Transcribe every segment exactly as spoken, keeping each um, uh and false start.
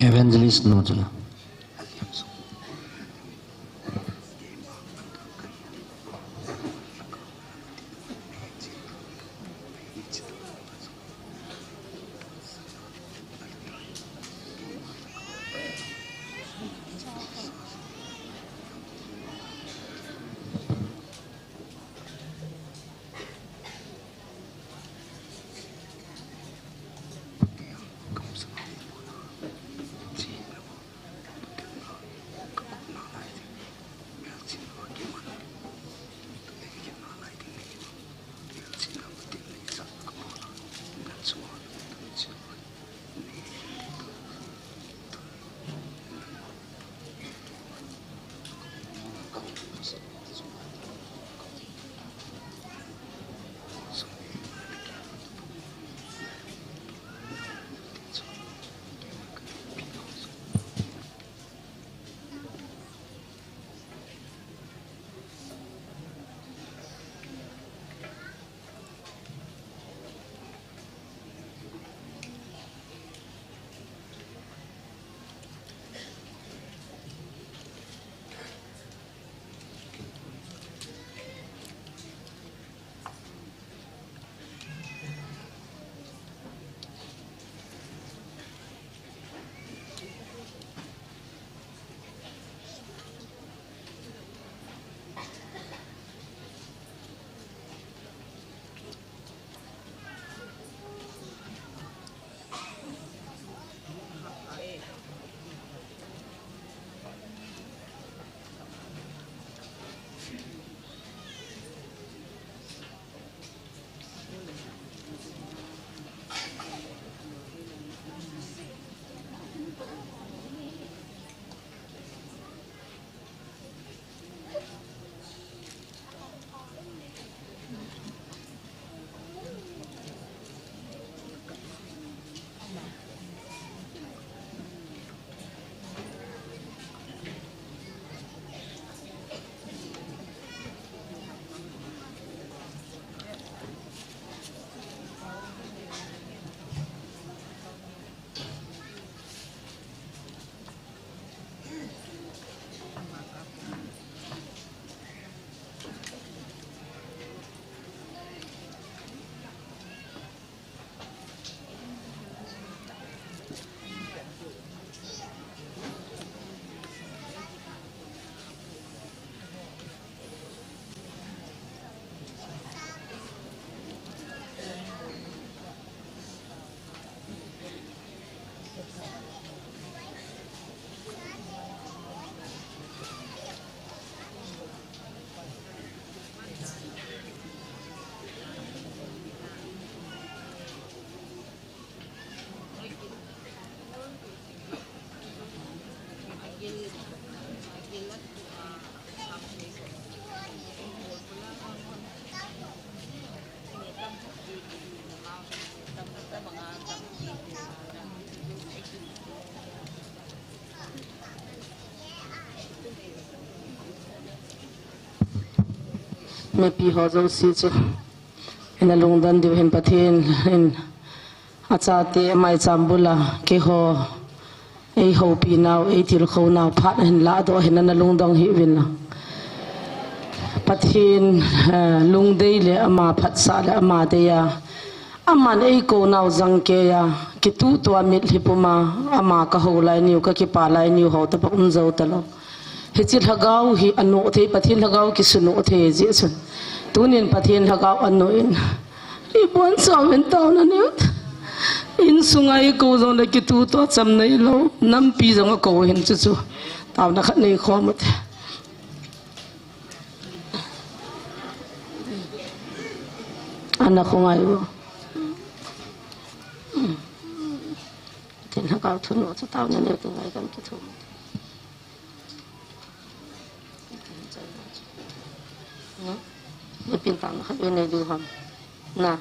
Evangelist nu chu la. Mipi ho jouse chu ina lungdon diu hin Pathen in achate amaicham bula keiho eihoupi nau, eitilkhou nau phat ahin lahdoh ahin, ana lungdong hih uvin lang. Pathen, eh, lungdei le ama phatsah le ama dei a, aman eikou nau jangkei a, kituhtua mitlhi puma ama kahou lai niu, kakipa lai niu ho tobang um jou talou. Hiche lhagao hi anoh thei, Pathen lhagao kisunoh thei jeh chun. Tunin Pathen lhagao anoh in, ibonchauvin taona neiu. Insunga eikou jongle kituhtua cham neilou, nampi jong akou hin chuchu. Taona khat neikhom ute. Ana khongai u. Pathen lhagao thunoh chu taona neiu te, ngaidam kithum. Mipin taona khat vei nei diu ham. Na.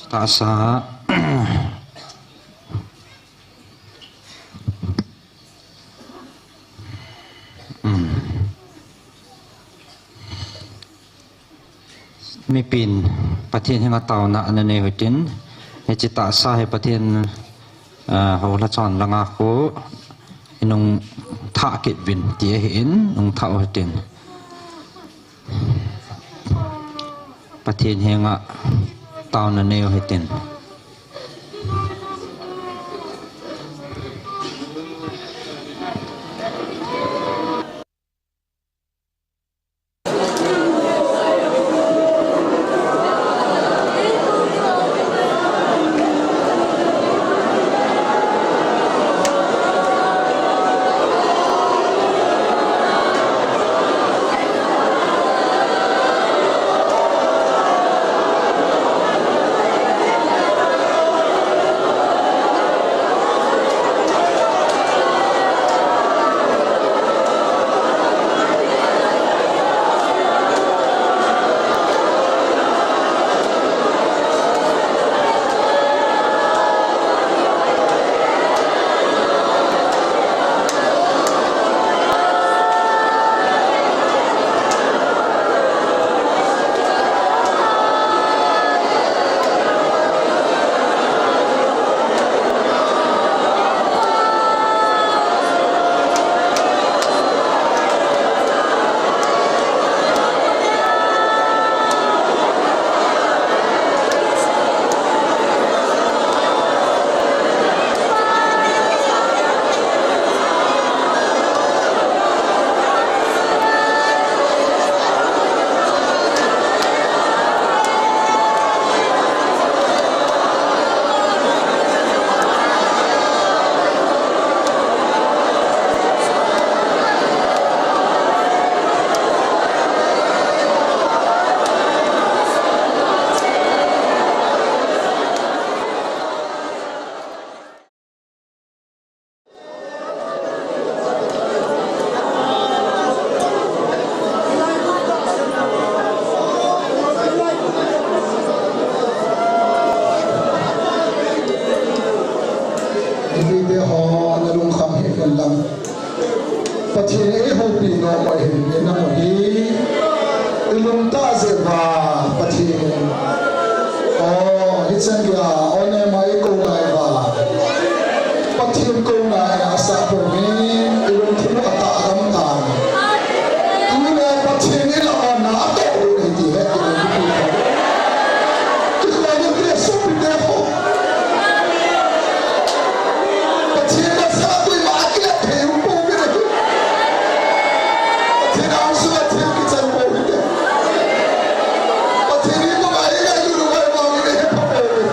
Tahsa. Um. Mipin Pathen henga taona ana nei u hitin, hiche tahsa hi Pathen, ah, houlhachon langa khu inung thah kit uvin ti ahin, nung thah u hitin. Pathen henga taona nei u hitin. Pathen eihoupi nom ahin, inam u hi ilungtah jeh uva Pathen in, o, hichan geiya, o, nema eikou nai uva Pathen kouna asah pon in, ilungthim u atah gam tan. Tule Pathen in aonna atoh u ahi ti het ding ahi. Kikhol inte sopite ho. Pathen masa koima akilah thei um pouve. Pathen angsunga thil kichan pouhite. Pathen in koima eingailut u ahi vangin eihepha pouve.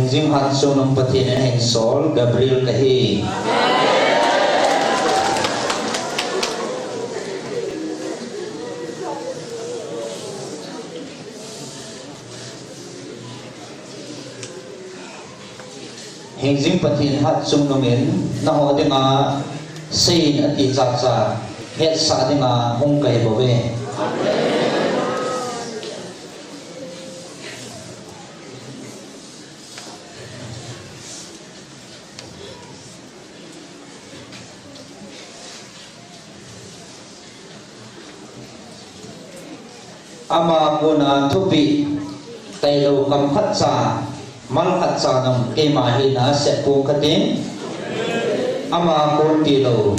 Jingkah chungnung Pathen in ahin sol Gabriel kahi. Hingjing Pathen hat chungnung in naho dinga seiyin ati chacha hetsah dinga hung kahi bouve. Ama kona thupeh tailou kam khatcha, mal khatcha nung keima hina asep pong kating. Ama kon tilou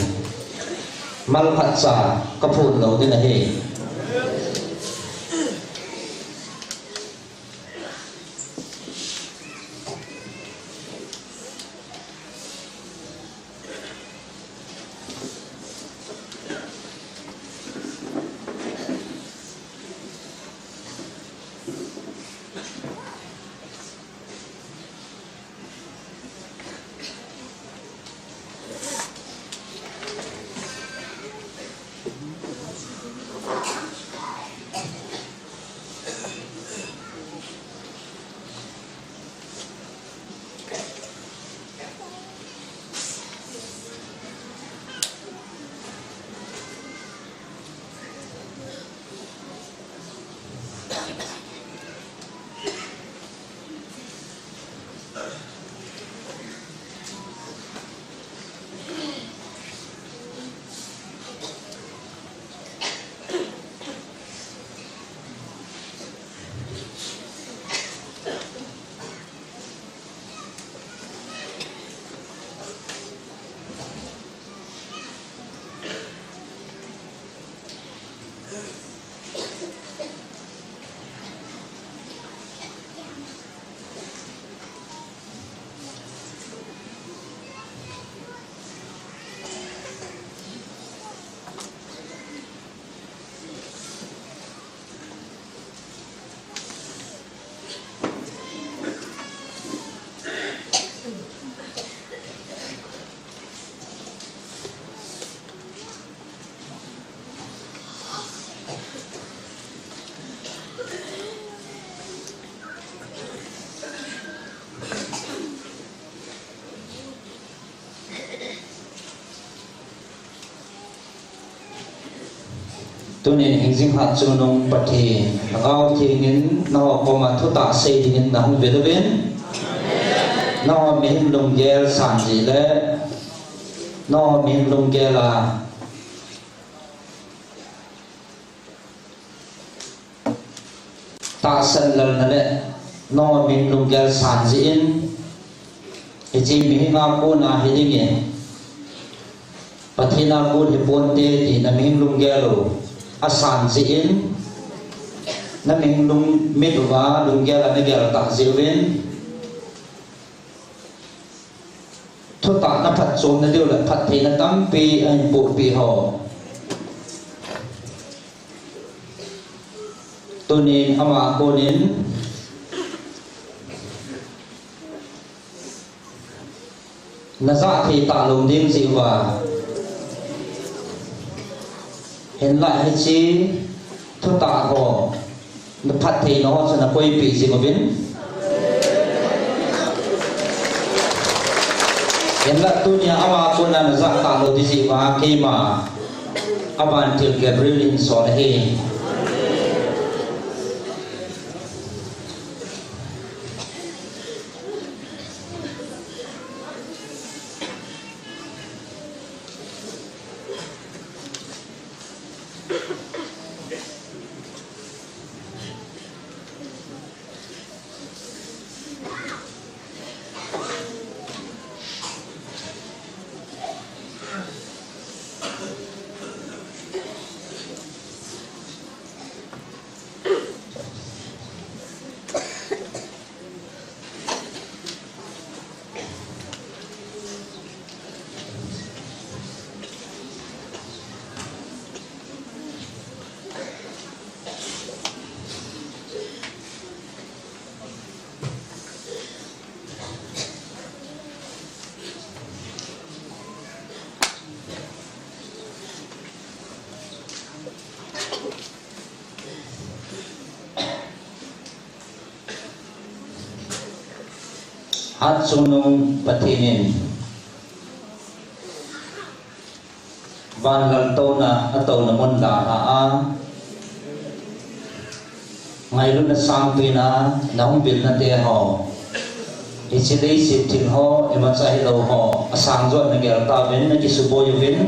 mal khatcha kaphon lou ding ahi. Tunin hingjing hat chungnung Pathen, Lhagao Theng in nangho koma thutah sei dingin nahung vet uvin. Nangho mihem lunggel san jeh le, nangho mihem lunggel a tahsan lalna le nangho mihem lunggel san jeh in, hiche mihem a kona hi dingin, Pathen a kon hi ponte ti na mihem lunggel u asan jeh in, na mihem lung mit uva lunggel a nagel tah jeh uvin, thutah na phatchomna diu le phattheina tampi ahin pohpeh ho. Tunin ama konin najah thei talou ding jeh uva, hinlah hiche thutah ho, na phattheina ho chu nakoipeh jing uvin. Hinlah tunia ama kona najah talou ding jeh uva keima avantil Gabriel in sol ahi. Hatchungnung Pathen in van laltouna, atouna mun dalha a, ngailutna sangpena nahung bilna te ho, hiche leiset thil ho, imacha hilou ho, asang joh nagel tauvin, nakisuboi uvin,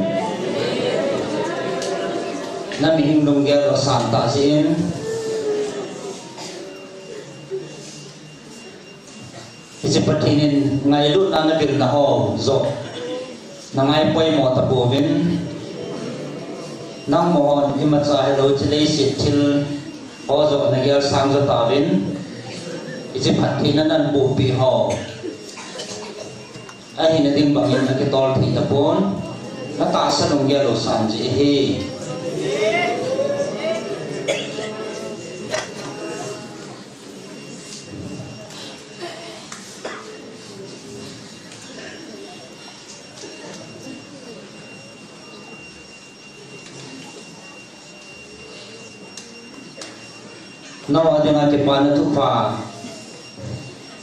namihem lunggel asang tah jeh in, hiche Pathen in ngailutna nabilna ho joh, nangai poimo tapouvin, nangma hon imacha hilou hiche leiset thil ho joh nagel sang joh tauvin, hiche phattheina naboh peh ho, ahina ding bangin akitol thei tapon, natahsa lunggel u san jeh ahi. Nangho dinga kipana thupha,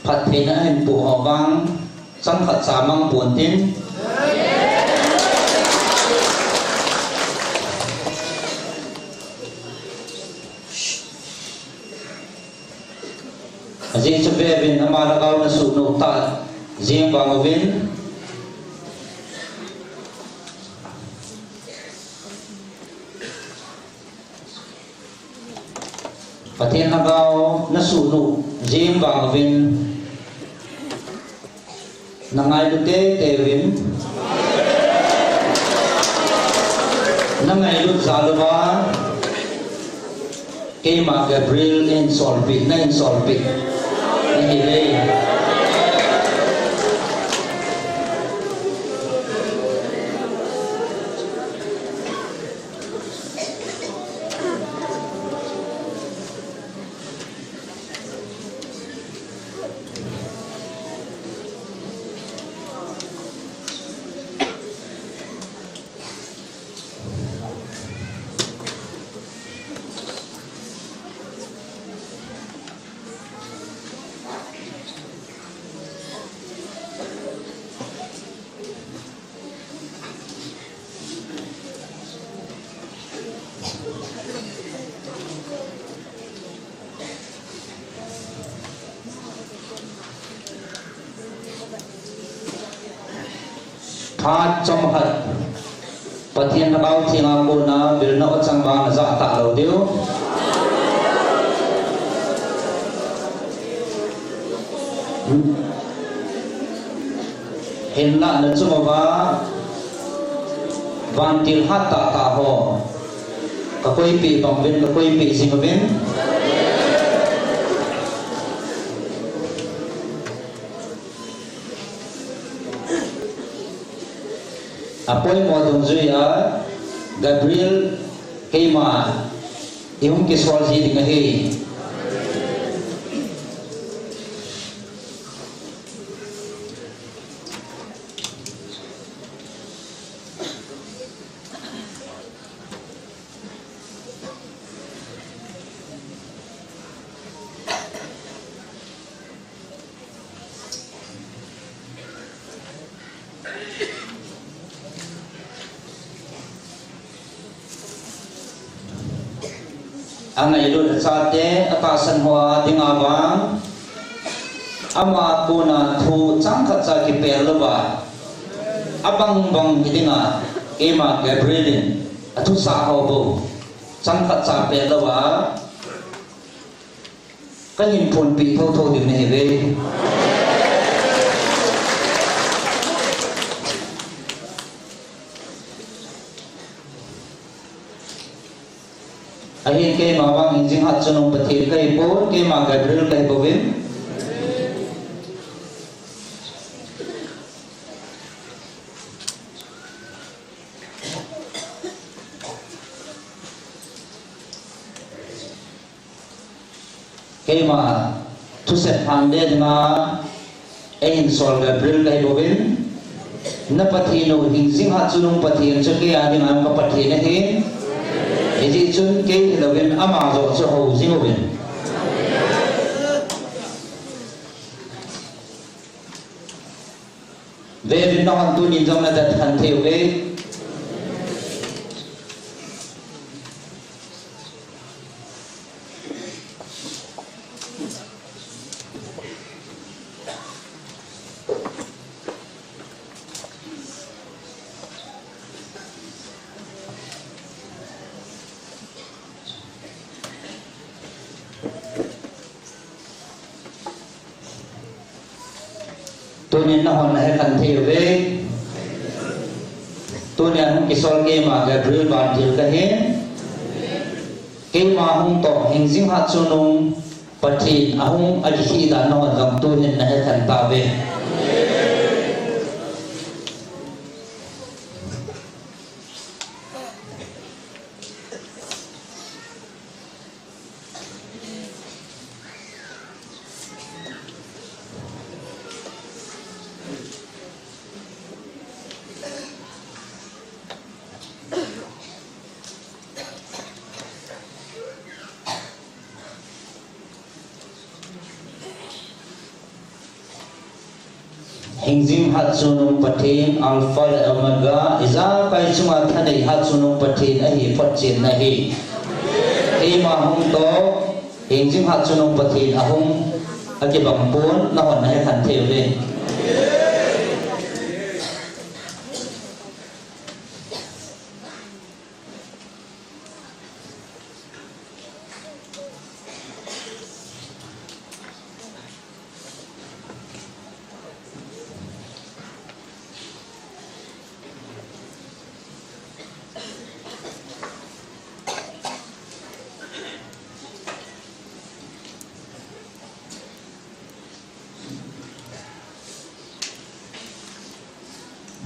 phattheina ahin po ho vang, chang khat cha mang pontin. Ajeh chu veuvin, ama lhagao nasuhnoh tah jeng vang uvin, Pathen lhagao nasuhnoh jeng vang uvin, nangailut teitei uvin, nangailut jal uva, keima Gabriel in solpeh, nahin solpeh nahi e. Phat chomkhat Pathen lhagao thenga kona bilna o chang vang najah talou diu. Hinlah nachung uva vantil hat tahtah ho kakoipeh bang uvin, kakoipeh jing uvin. Apoimo dungjuia Gabriel keima ihung kisol ji ding ahi. Angailut achate, atahsan hoa dinga vang, ama kona thu chang khat cha kipel louva, abang bang hi dinga, keima Gabriel in athusah ho bou chang khat cha pel louva, kahin phonpeh thotho diu nahiuve. Ahin keima vang hingjing hatchungnung Pathen kahipon, keima Gabriel kahibouvin. Keima thusep hande dinga eihin sol Gabriel kahibouvin, na Pathen u hingjing hatchungnung Pathen chu kei a dinga ka Pathen ahin, hijeh chun kei hilouvin ama joh chu hou jing uvin. Vevin, nahon tunin jong nadat khen thei uve. Tunin nahon nahe khen thei uve. Tunia hung kisol keima Gabriel Vantil kahin. Keima hung toh hingjing hatchungnung Pathen ahung akikhih dan nahon jong tunin nahe khen tauve. Hingjing hatchungnung Pathen, Alpha le Omega, ijakai chunga thanei hatchungnung Pathen ahi photchen nahi. Keima hung toh hingjing hatchungnung Pathen ahung akibang pon, nahon nahe khen thei uve.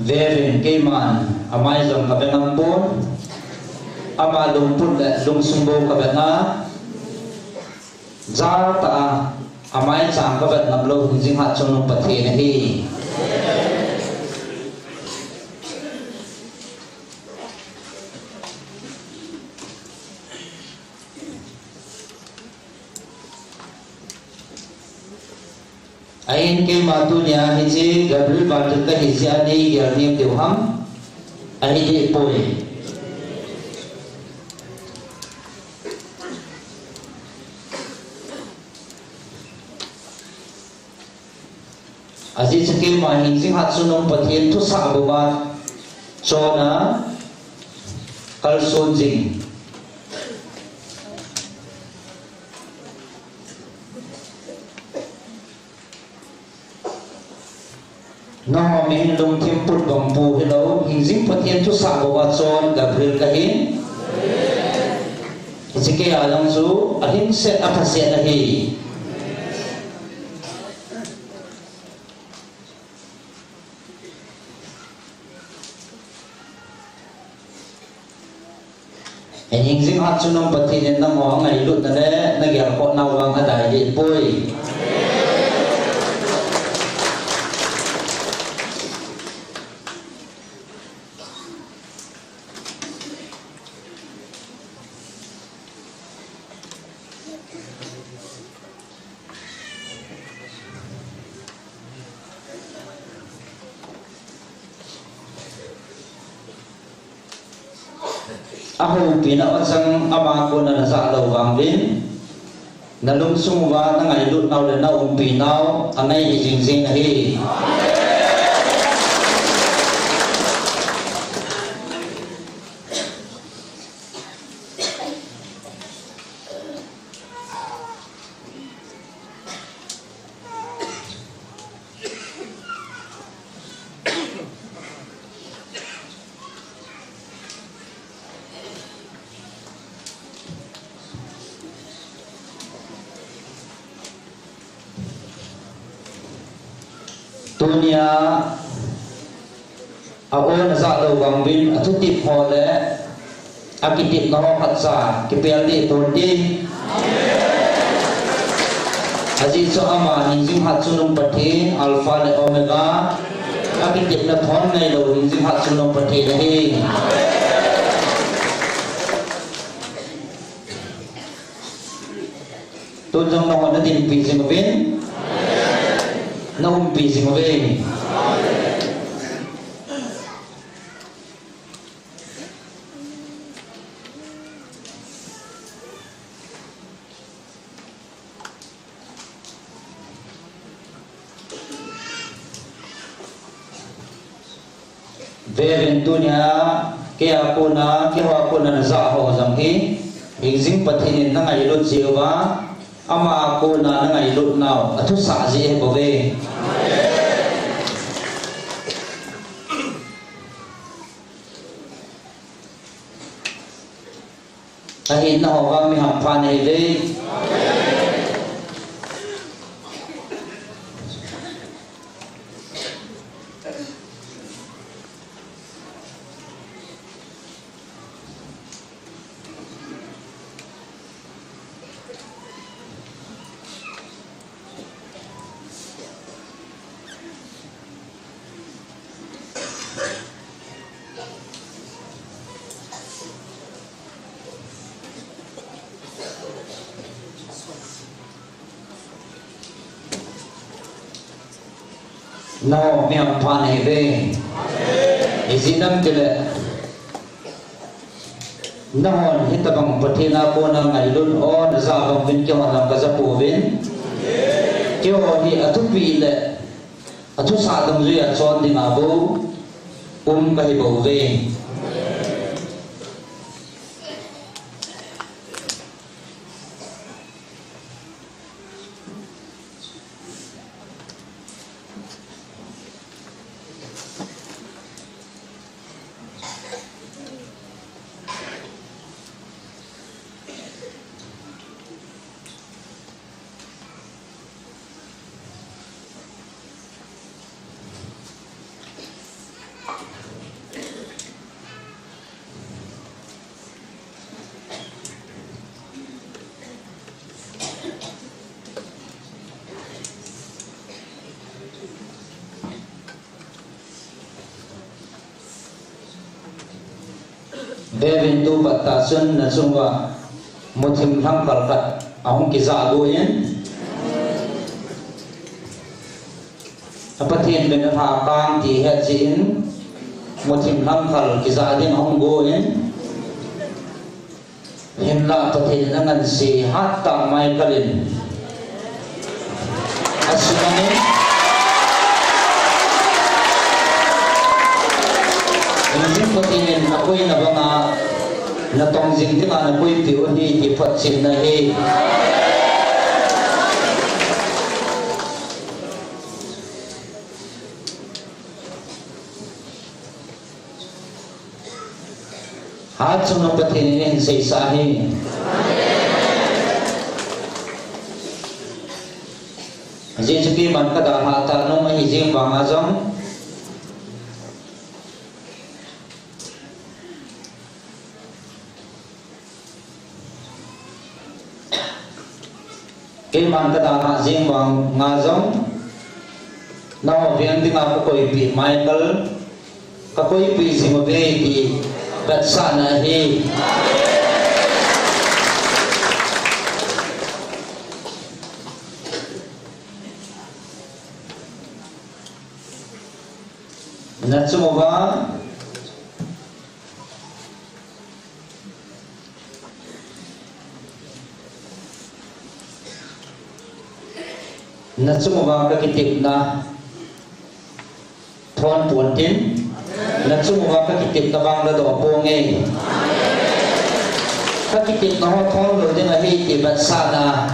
Vevin, keiman amai jong kave ngam pon, ama lungput le lungsung bou kave nga, jatah a amai chang kave ngam lou hingjing hatchungnung Pathen ahi. Ahin keima tunia hiche Gabriel Vantil kahi jeh a neigel nem diu ham? Ahi deh poi. Ajeh chu keima hingjing hatchungnung Pathen thusah bou a chonna kalson jing. Nangho mihem lungthim put bang pu hilou, hingjing Pathen thusah bou a chon Gabriel kahin. Hiche keiya jong chu ahin set, aphaset ahi. Hingjing hatchungnung Pathen in nangho angailutna le nagelkhoh nau vang adai deh poi. Ahoupi nau achang ama kona najah lou vang uvin, nalungsung uva nangailut nau le naumpi nau angai hih jing jing ahi. Tunia a-o najah lou vang uvin, athutep ho le akitepna ho khatcha kipel deh ponte. Ajeh chu ama hingjing hatchungnung Pathen, Alpha le Omega, akitepna thon ngailou hingjing hatchungnung Pathen ahi. Tun jong nangho nadinpi jing uvin, naumpi jing uvin. Veuvin tunia, kei a kona, keiho a kona najah ho jong hi, hingjing Pathen in nangailut jeh uva, ama a kona nangailutnau, athusah jeh ahibouve. Ahinna ho vang mi hampha nahiuve. Nangho mi hampha nahiuve. Ijeh inem itile, nanghon hitobang Pathen a kona ngailut ho najah bang uvin, keihon jong kajah pouvin. Keiho hi athupi le athusah dungjui a chon dinga bou um kahibouve. Veuvin, tu pat tah chun nachung uva muthim lhangkhal khat ahung kijah got in, a Pathen min alhakang ti ahet jeh in, muthim lhangkhal kijah ding ahung got in, hinlah Pathen in angansei hat tah Michael in asumang in, hingjing Pathen in akoina banga natong jing dinga nakoipeh u ahi ti photchenna ahi. Hatchungnung Pathen in eihin seisah ahi. Ajeh chu keiman kadalhah tah nung ahi jeng vanga jong, keiman kadalhah jeng vanga jong, nangho veng dinga kakoipeh Michael, kakoipeh jing uve ti vetsahna ahi. Nachung uva Nachung uva kakitepna thon pontin, nachung uva kakitepna vang ladoh ponge. Kakitepna ho thon lou ding ahi ti vetsahna,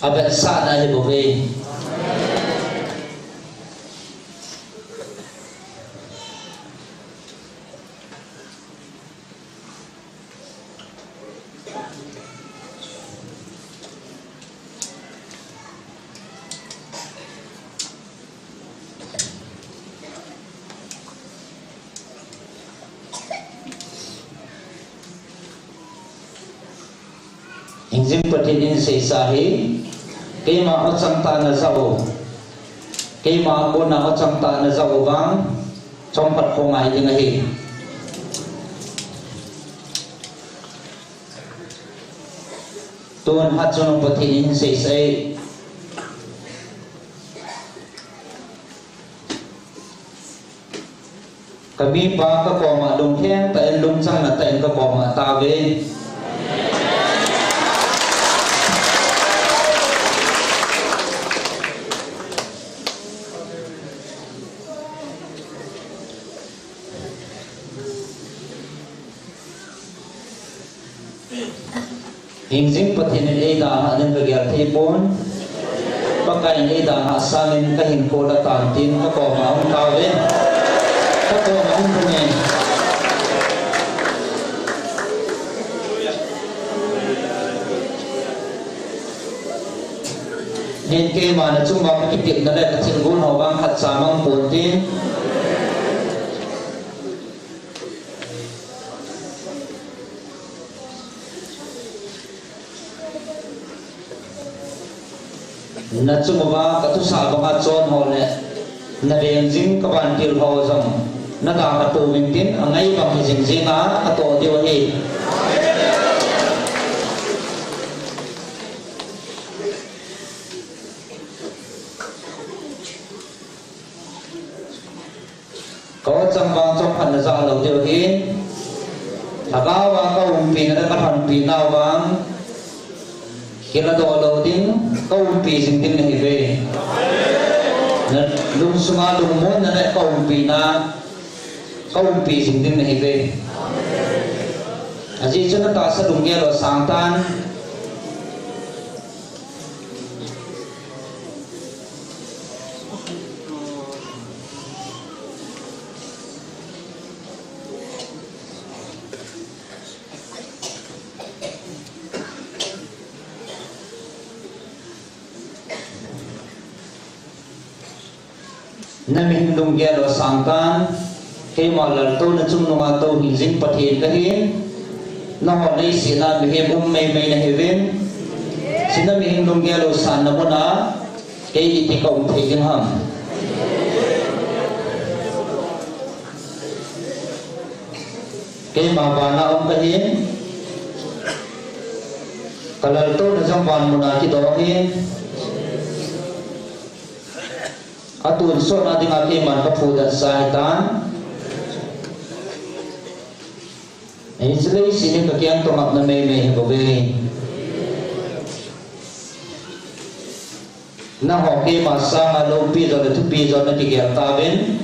avetsahna ahibouve. Hingjing Pathen in seisah ahi, keima hachang tah najah u, keima kona hachang tah najah u vang, chomkhat khongai ding ahi. Tun hatchungnung Pathen in seisah e. Kamipa kakoma lungtheng tah in lungchang na tah in kakoma tauve. Hingjing Pathen in eidalhah ding kagel thei pon. Pakai in eidalhah sangin kahinkho la tan tin kakoma hung tauve. Kakoma hung tauve. Nin keima nachunga kakitepna le kathilgon ho vang khatcha mang ponte. Nachung uva kathusah banga chon ho le naveng jing kavantil ho jong nadalha pouvin tin, angai bang hijing jinga katoh diu ahi. Ka-ot chang vang chomkhat najah lou diu ahi. Lhagao a kaumpina le kalhonpina vang kiladoh lou ding, kaumpi jing ding nahiuve. Nalungsunga lungmonna le kaumpina, kaumpi jing ding nahiuve. Ajeh chu natahsa lunggel u asang tan. Namihem lunggel u asang tan, keima laltouna chungnunga touhing jing Pathen kahin, nangho leiset a mihem um meimei nahiuvin, hiche namihem lunggel u sanna muna kei iti kaum thei ding ham? Keima vana um kahin, kalaltouna jong van muna kidoh ahin. Atonsotna dinga keiman kaphudoh sa ahitan. Hiche leiset hi kakeng toh ngapna meimei hibouve. Nangho keima sanga loupi jo le thupi jo nakigel tauvin.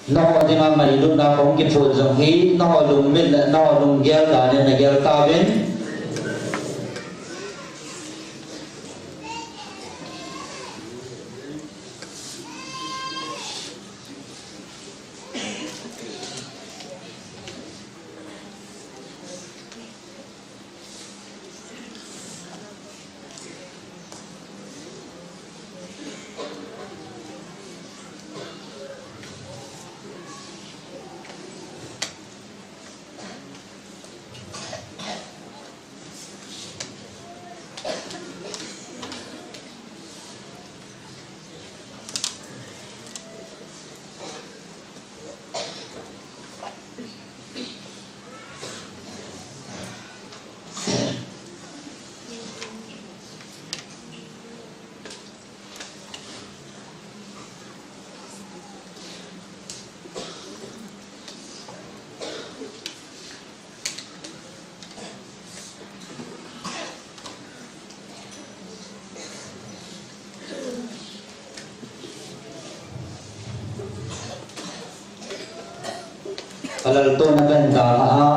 Nangho dinga ngailutna kahung kiphut jong hi, nangho lungmit le nangho lunggel dan in nagel tauvin. Kalaltouna kahin dalhah a,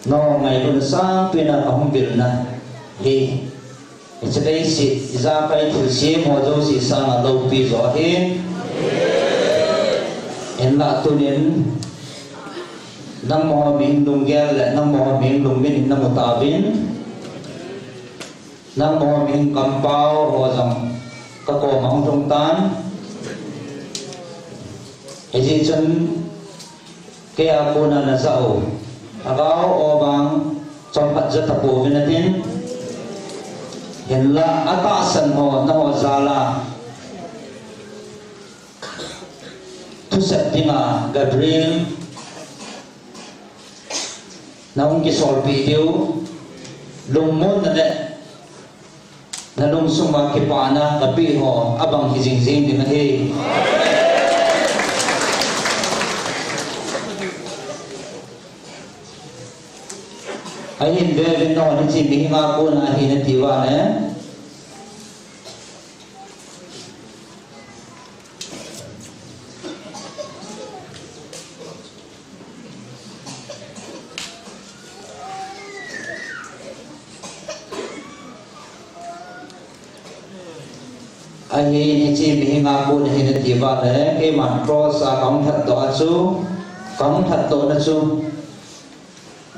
nangho ngailutna sangpen a kahung vilna hi, hiche leiset ijakai thilsem ho jouse sanga loupi jo ahin. Hinlah tunin nangma mihem lunggel le nangma mihem lungmit in namu tauvin. Nangma mihem kampao ho jong kakoma hung lhung tan. Hijeh chun keia kona najah u lhagao o vang chomkhat ja tapouvin atin. Hinlah atahsan ho nangho jal a thusep dinga Gabriel nahung kisolpeh diu, lungmonna le nalungsunga kipana kapeh ho abang hijing jing ding ahi. Ahin ve uvin, nangho hiche mihinga kona ahi nati uva le. Ahin hiche mihinga kon ahi nati uva le, keiman cross a kahung lhatdoh a chu, kahung lhatdohna chu,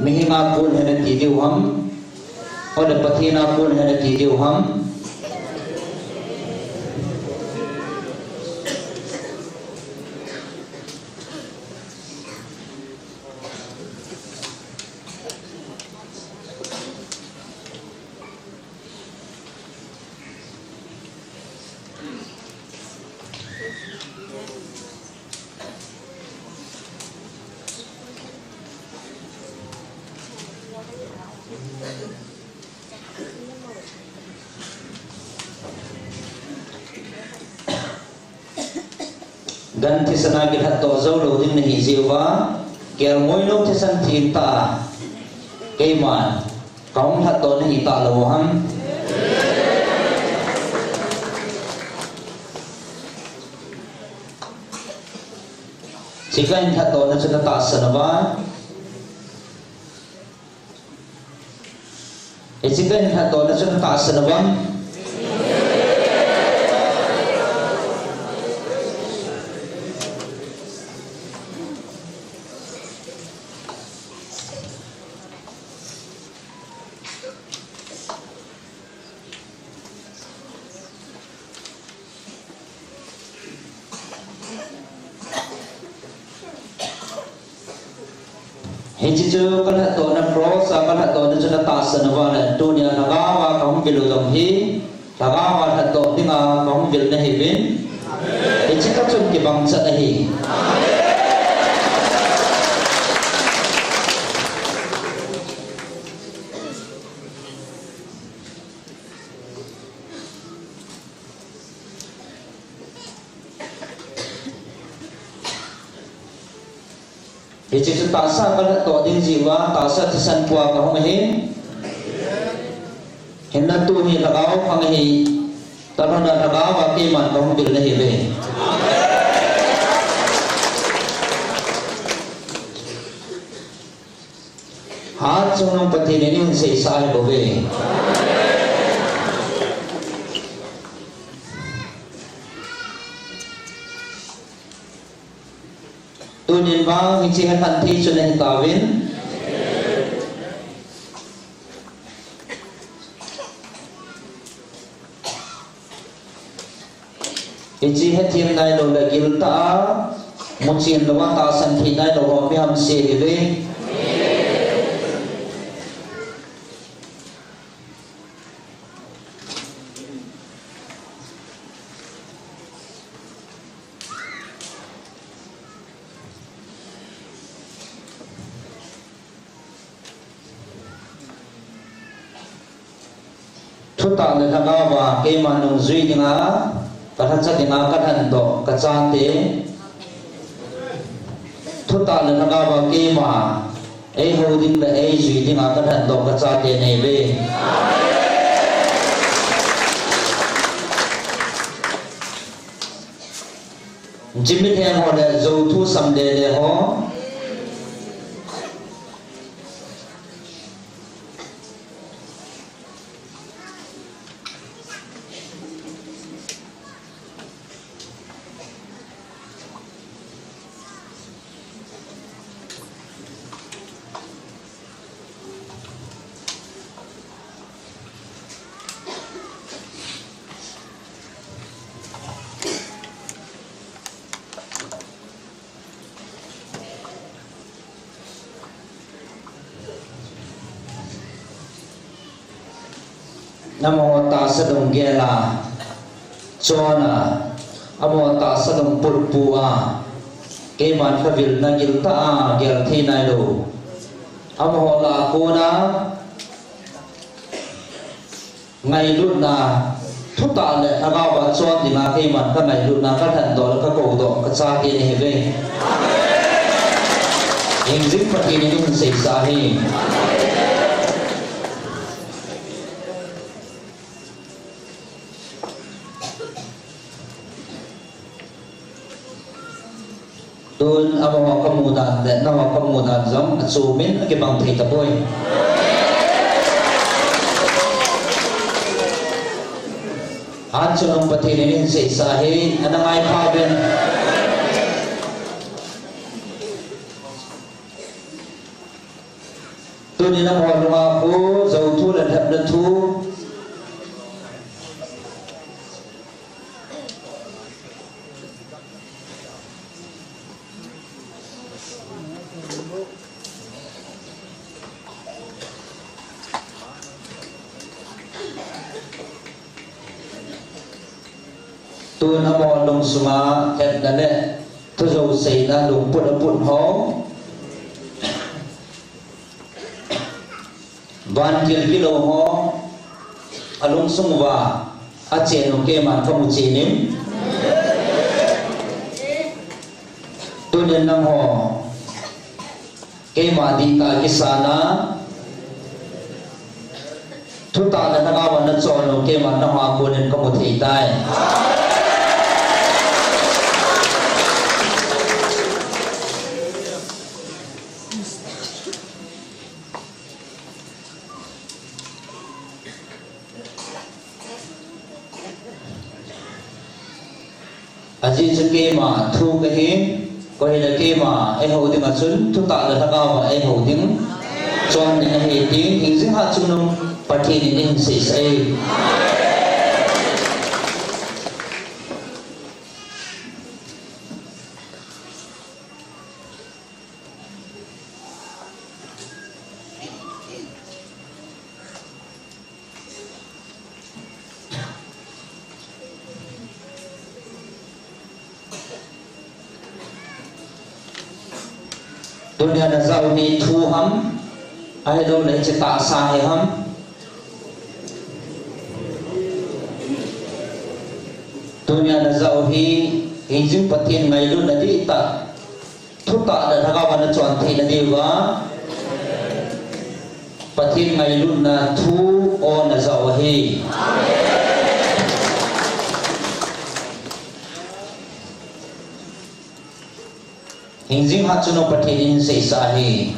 mihinga kon ahi nati diu ham, ole Pathen a kon ahi nati diu ham. Gan thisan a kilhatdoh jou lou ding nahi jeh uva, kelngoi lou thisan thim tah a, keiman kahung lhatdoh nahi talou ham. Hiche kahin lhatdohna chu natahsan uvam? Hiche kahin lhatdohna chu natahsan uvam? Hiche chu kalhatdohna, cross a kalhatdohna chu natahsan uva le, tunia lhagao a kahung vil u jong hi, lhagao a lhatdoh dinga kahung vil nahiuvin. Hiche kachun kibang chat ahi. Hiche chu tahsa kalhatdoh ding jeh uva, tahsa thisan pua kahung ahi. Hinla tuni lhagao khang ahi, talhona lhagao a keiman kahung vil nahiuve. Hatchungnung Pathen in eihin seisah ahi bouve. Tunin vang hiche hi khanthei chu nahi tauvin. Hiche hethem nailou le giltah a muchen louva tahsan thei nailou ho mi hamse hiuve. Thutah le lhagao a keima nungjui dinga, kalhacha dinga kalhendoh kachate. Thutah le lhagao a keima eihou ding le eijui dinga kalhendoh kachate nahiuve. Jimmy Theng ho le Jou Thu Sam Lele ho. Amaho tahsa lunggel a, chon a, amaho tahsa lungput pu a, keiman kavilna giltah a, gel thei nailou. Amaho lah a kona, ngailutna, thutah le lhagao a chon dinga keiman kangailutna, kalhendoh le kakoudoh kachate nahiuve. Hingjing Pathen in eihin seisah ahi. Tun amaho kamu dan le nangho kamu dan jong achumin akibang thei tapoi. Hanchungnung Pathen in eihin seisah hi ana ngai pha uvin. Tunin amaho lunga khu, jou thu le lhepna thu. Tun amaho lungsunga hetna le thujou seina lungput aput ho. Vantil kilou ho, alungsung uva achen u keiman kamu chen in. Tunin nangho keima dihtah kisana, thutah le lhagao a nachon u keiman nangho a konin kamu thei tai. Ajeh chu keima thu kahi, koi hile keima eihou ding a chun thutah le lhagao a eihou ding. Chon ding ahi tin, hingjing Hatchungnung Pathen in eihin seisah e. Tunia najah u hi thu ham, ahilouleh hiche tahsa hi ham. Tunia najah u hi, hingjing Pathen ngailutna dihtah, thutah le lhagao a nachon theina diuva, Pathen ngailutna thu o najah u ahi. Hingjing Hatchungnung Pathen in seisah ahi.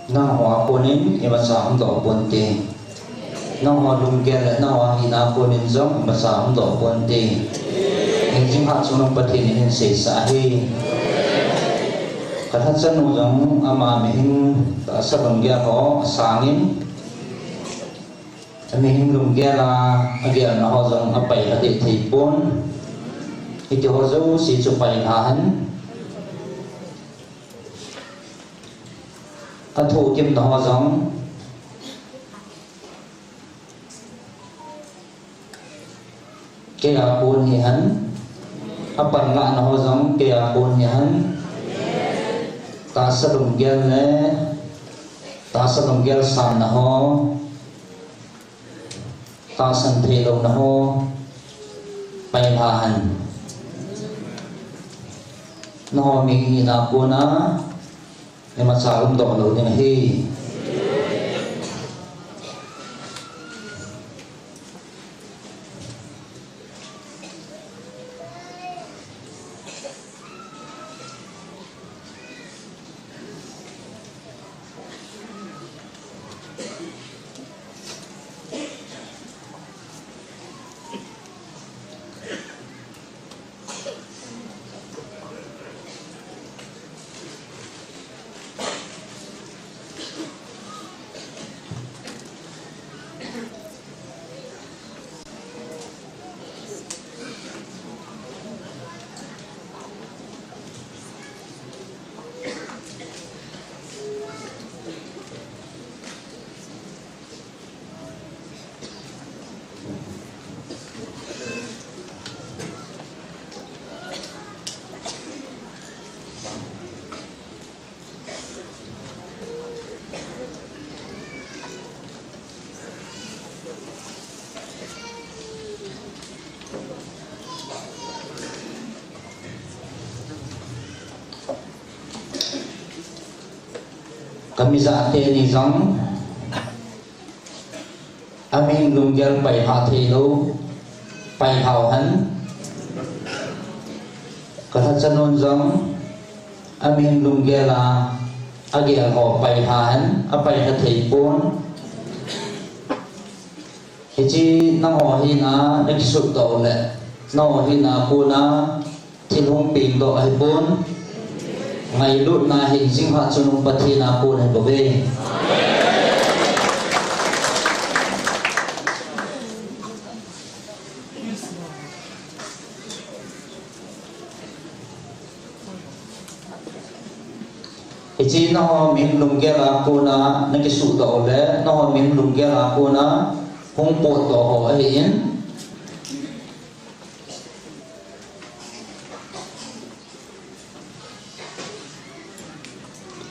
Nangho a konin imacha umdoh ponte. Nangho lunggel le nangho hina a konin jong imacha umdoh ponte. Hingjing Hatchungnung Pathen in eihin seisah ahi. Ka thacha nu jong ama mihing tahsa lunggel ho asangin, amihing lunggel a agelna ho jong apai lha deh thei pon. Hiti ho jouse chu pai lha hen. Athohgimna ho jong kei a kon hi hen, apanlahna ho jong kei a kon hi hen, tahsa lunggel le tahsa lunggel sanna ho, tahsan theilouna ho, pai lha hen. Nangho mihing hina kona imacha umdoh lou ding ahi. Ka mijah teni jong amihing lunggel pai lha theilou, pai lhau hen. Ka thacha nun jong amihing lunggel a agel ho pai lha hen, apai lha thei pon. Hiche nangho hina nakisuhdoh le nangho hina kona thil hung pengdoh ahipon, ngailutna hin jingkah chungnung Pathen a kon ahibouve. Hiche nangho mihing lunggel a kona nakisuhdoh le nangho mihing lunggel a kona hung potdoh ho ahin.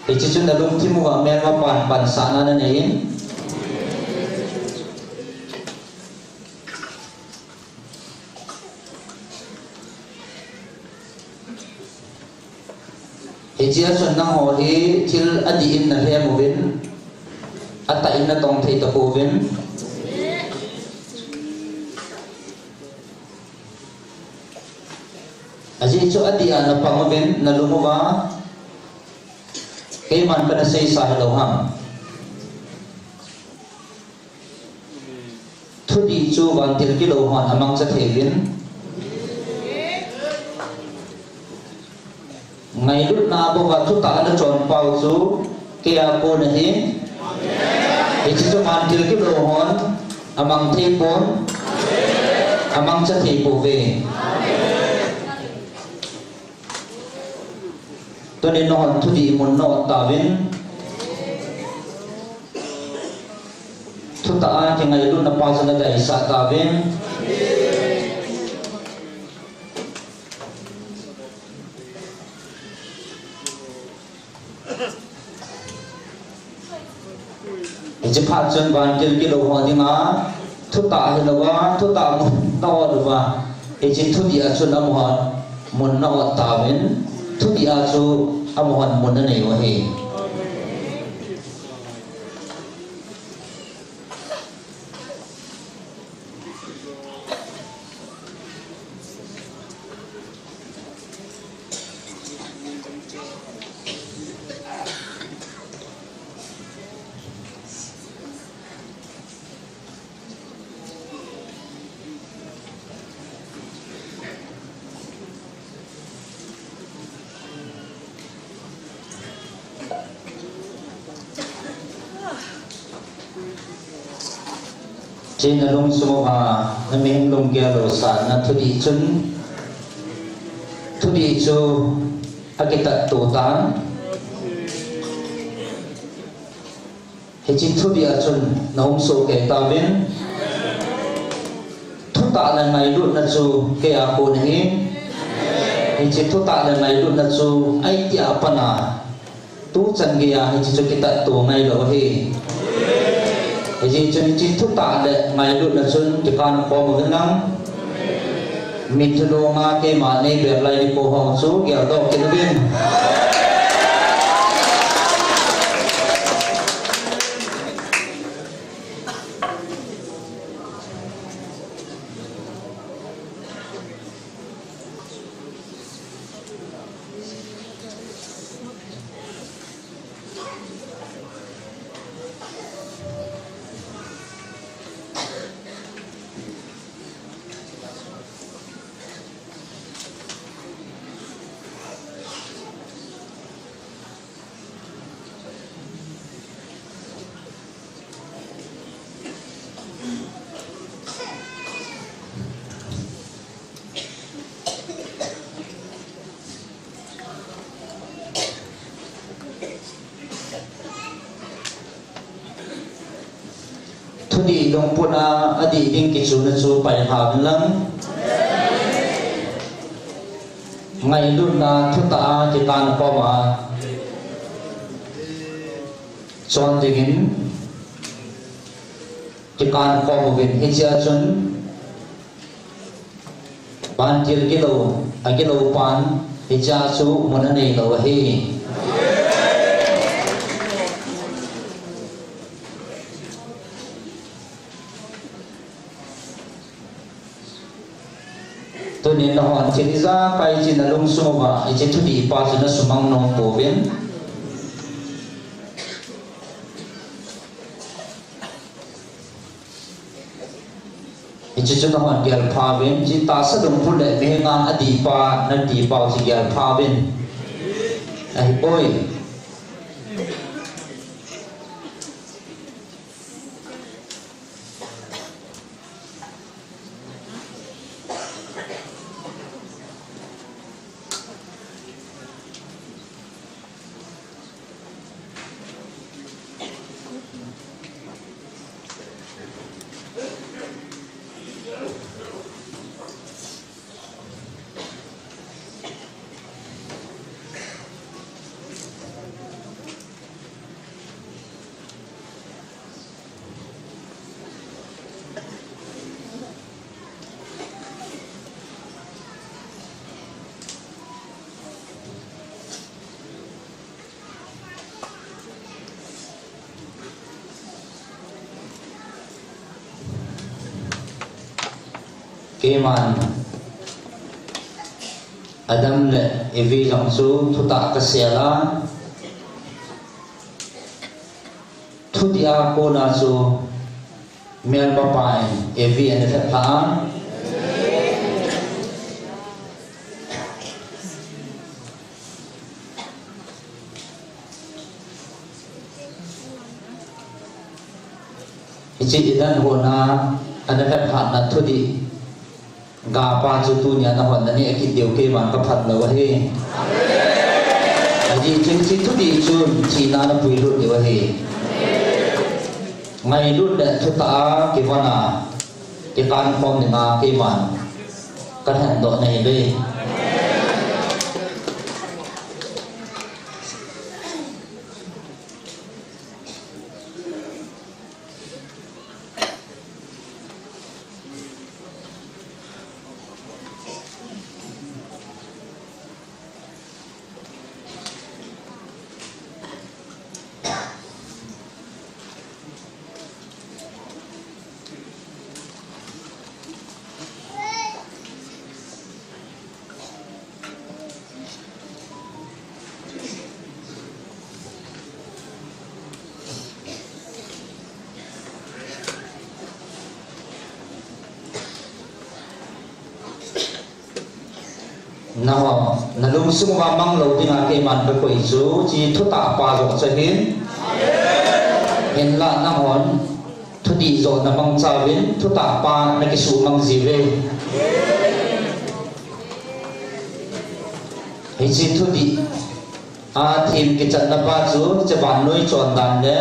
Hiche chun nalungthim uva melma pan pansahna nanei in. Hichea chun nangho hi thil adih in nalhem uvin, atah in natong thei tapouvin. Ajeh chu adih a napang uvin, nalung uva keiman kana seisa hilou ham. Thudih chu vantil kilou hon amangcha thei uvin. Ngailutna bouva thutah a nachon pau chu keia kon ahi. Hiche chu vantil kilou hon amang thei pon, amangcha thei pouve. Tunin nahon thudih mun na-ot tauvin. Thutah a kingailutna pa chu nagaisah tauvin. Hiche phat chun vantil kilou ho dinga thutah hilouva, thutah mun na-ot uva. Hiche thudih a chun amahon mun na-ot tauvin, thudih a chu amahon mun anei u ahi. Hiche nalungsung uva, namihem lunggel losahna thudih chun, thudih chu akitatto tan. Hiche thudih a chun naumsoh kei tauvin. Thutah le ngailutna chu keia kon ahi. Hiche thutah le ngailutna chu aiti a pat a tuchan geiya hiche chu kitatto ngailou ahi. Hijeh chun hiche thutah le ngailutna chun kikan khom uvin lang. Mitlhi longa keima neibel lai nikho ho chu geldoh kit uvin. Thudih lungput a adih ding kichuna chu pailha uvin lang. Ngailutna thutah a kikan khom a chon dingin kikan khom uvin, hichea chun vantil gilou, agilou pan hichea chu mun aneilou ahi. Tunin nahon thil ijakai chun nalungsung uva hiche thudih pa chu nasumang nom pouvin. Hiche chu nahon gelpha uvin, hiche tahsa lungput le mihem a adih pa, nadih pa u chu gelpha uvin. Ahipoi. Keiman Adam le Evi jong chu thutah kasel a, thudih a kona chu melmapa in Evi ana lheplha a. Hiche Eden hon a ana lheplhahna thudih gapa chu tunia nahon naneh kit diu keiman kaphat lou ahi. Ajeh chu hiche thudih chun thina napuilut diu ahi. Ngailut le thutah a kivon a kikan khom dinga keiman kalhendoh nahiuve. Nangho, nalungsung uva manglou dinga keiman kakoi chu, hiche thutah pa jong chu ahin. Hinla nanghon thudih johna mangcha uvin, thutah pa na kisuhmang jiuve. Hiche thudih a thim kichanna pa chu, hiche vannoi chondan le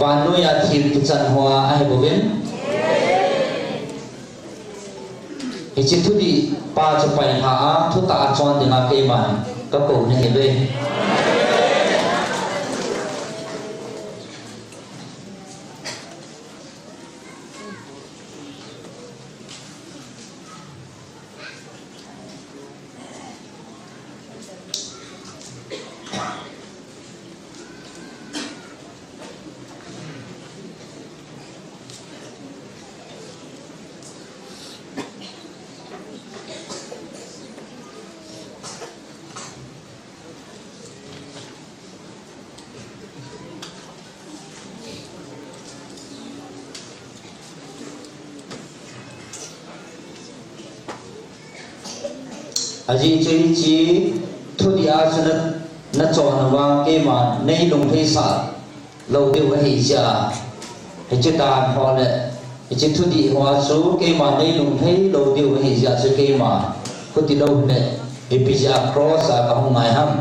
vannoi a thim kichan hoa ahi bouvin. Hiche thudih pa chu pailha a, thutah a chon dinga keiman kakou nahiuve. Ajeh chu hiche thudih a chu na, nachon uva keiman neilungtheisah lou diu ahi jeh a, hiche dan ho le hiche thudih hoa chu keiman neilungthei lou diu ahi jeh a chu keiman khuti lou hile, ipi jeh a cross a kahung ngai ham?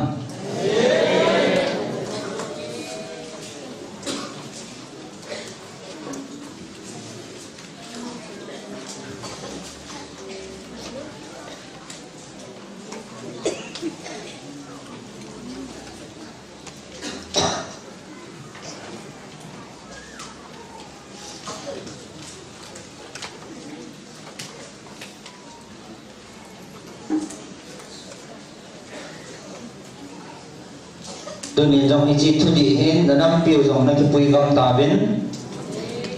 Tunin jong hiche thudih hin nanampiu jong nakipui gam tauvin,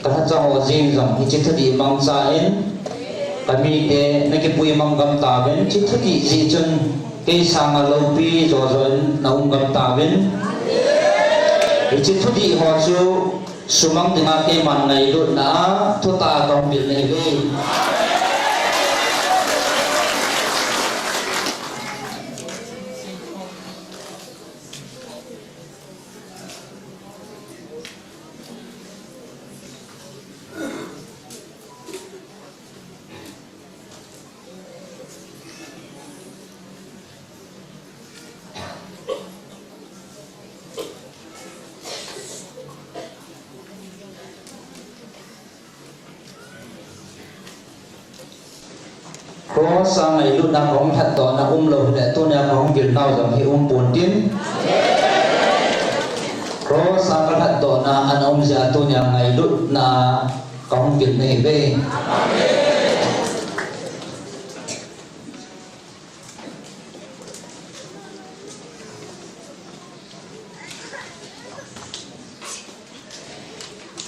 kalhacha ho jeng jong hiche thudih mangcha in, kamite nakipui mang gam tauvin, hiche thudih jeh chun kei sanga loupi jojo in naum gam tauvin. Hiche thudih ho chu sumang dinga keiman ngailutna a thutah a kahung vil nahiuve. Cross a ngailutna kahung lhatdohna umlou hile tunia kahung vilnau jong hi umpon tin. Cross a kalhatdohna ana um jeh a tunia ngailutna kahung vil nahiuve.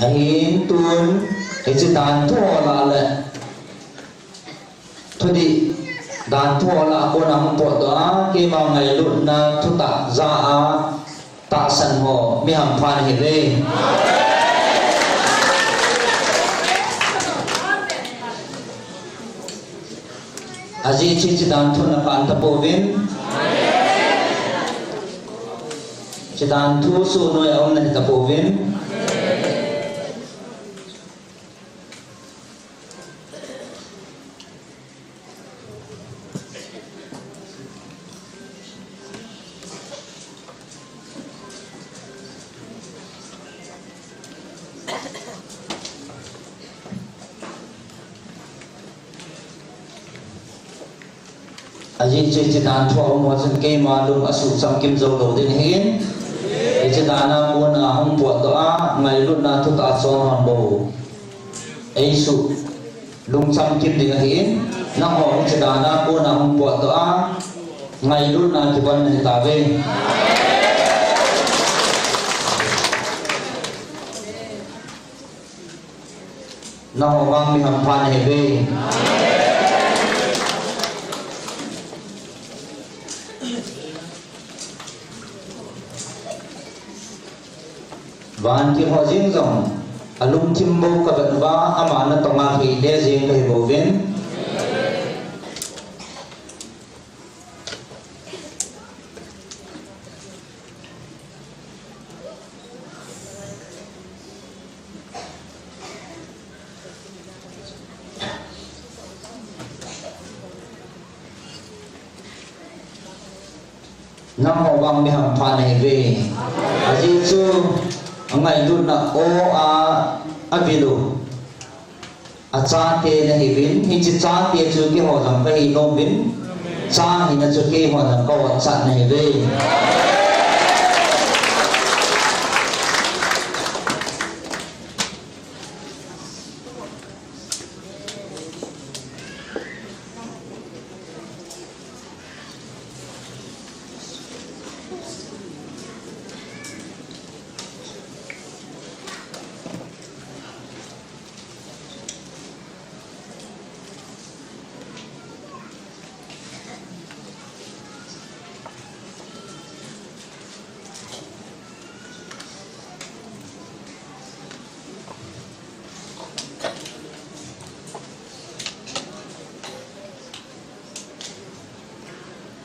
Ahin tun, hiche danthu ho lah le thudih danthu ho lah a kona hung potdoh a, keima ngailutna thutah ja a tahsan ho mi hampha nahiuve. Ajeh chu hiche danthu na ka an tapouvin. Hiche danthu suhnoi a um nahi tapouvin. Ajeh chu hiche danthu a um ho chun keima lung asuhcham kim jou lou ding ahin. Hiche dan a kona hung potdoh a, ngailutna thutah a chon hon bou eisuh lungcham kim ding ahin. Nangho hiche dan a kona hung potdoh a, ngailutna kibang nahi tauve. Nangho vang mi hampha nahiuve. Vantil ho jeng jong alungthim bou kavet uva, ama natong a lhei le jeng kahi bouvin. Nangho vang mi hampha nahiuve. Ajeh chu, angailutna aw a, avil u. Achate nahiuvin, hiche chate chu keiho jong kahi nom uvin. Cha hina chu keiho jong ka ot chat nahiuve.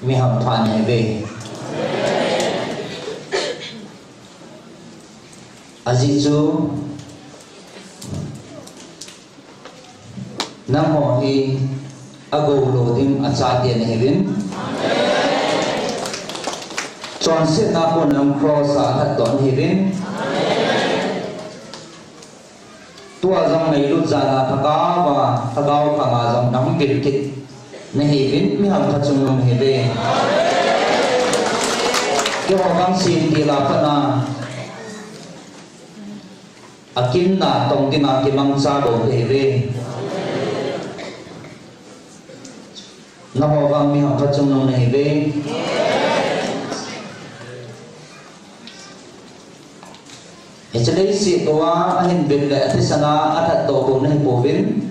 Mi hampha nahiuve. Ajeh chu, nangho hi agou lou ding achate nahiuvin. Chonsetna a kon lam cross a lhatdoh nahiuvin. Tua jong ngailut jal a lhagao a, lhagao khang a jong nahung vil kit nahiuvin, mi hampha chungnung nahiuve. Keiho vang semtil a pat a, akinna tong ding a kimangcha bou kahiuve. Nangho vang mi hampha chungnung nahiuve. Hiche leiset a ahin vet le athisan a alhatdoh bou nahipouvin.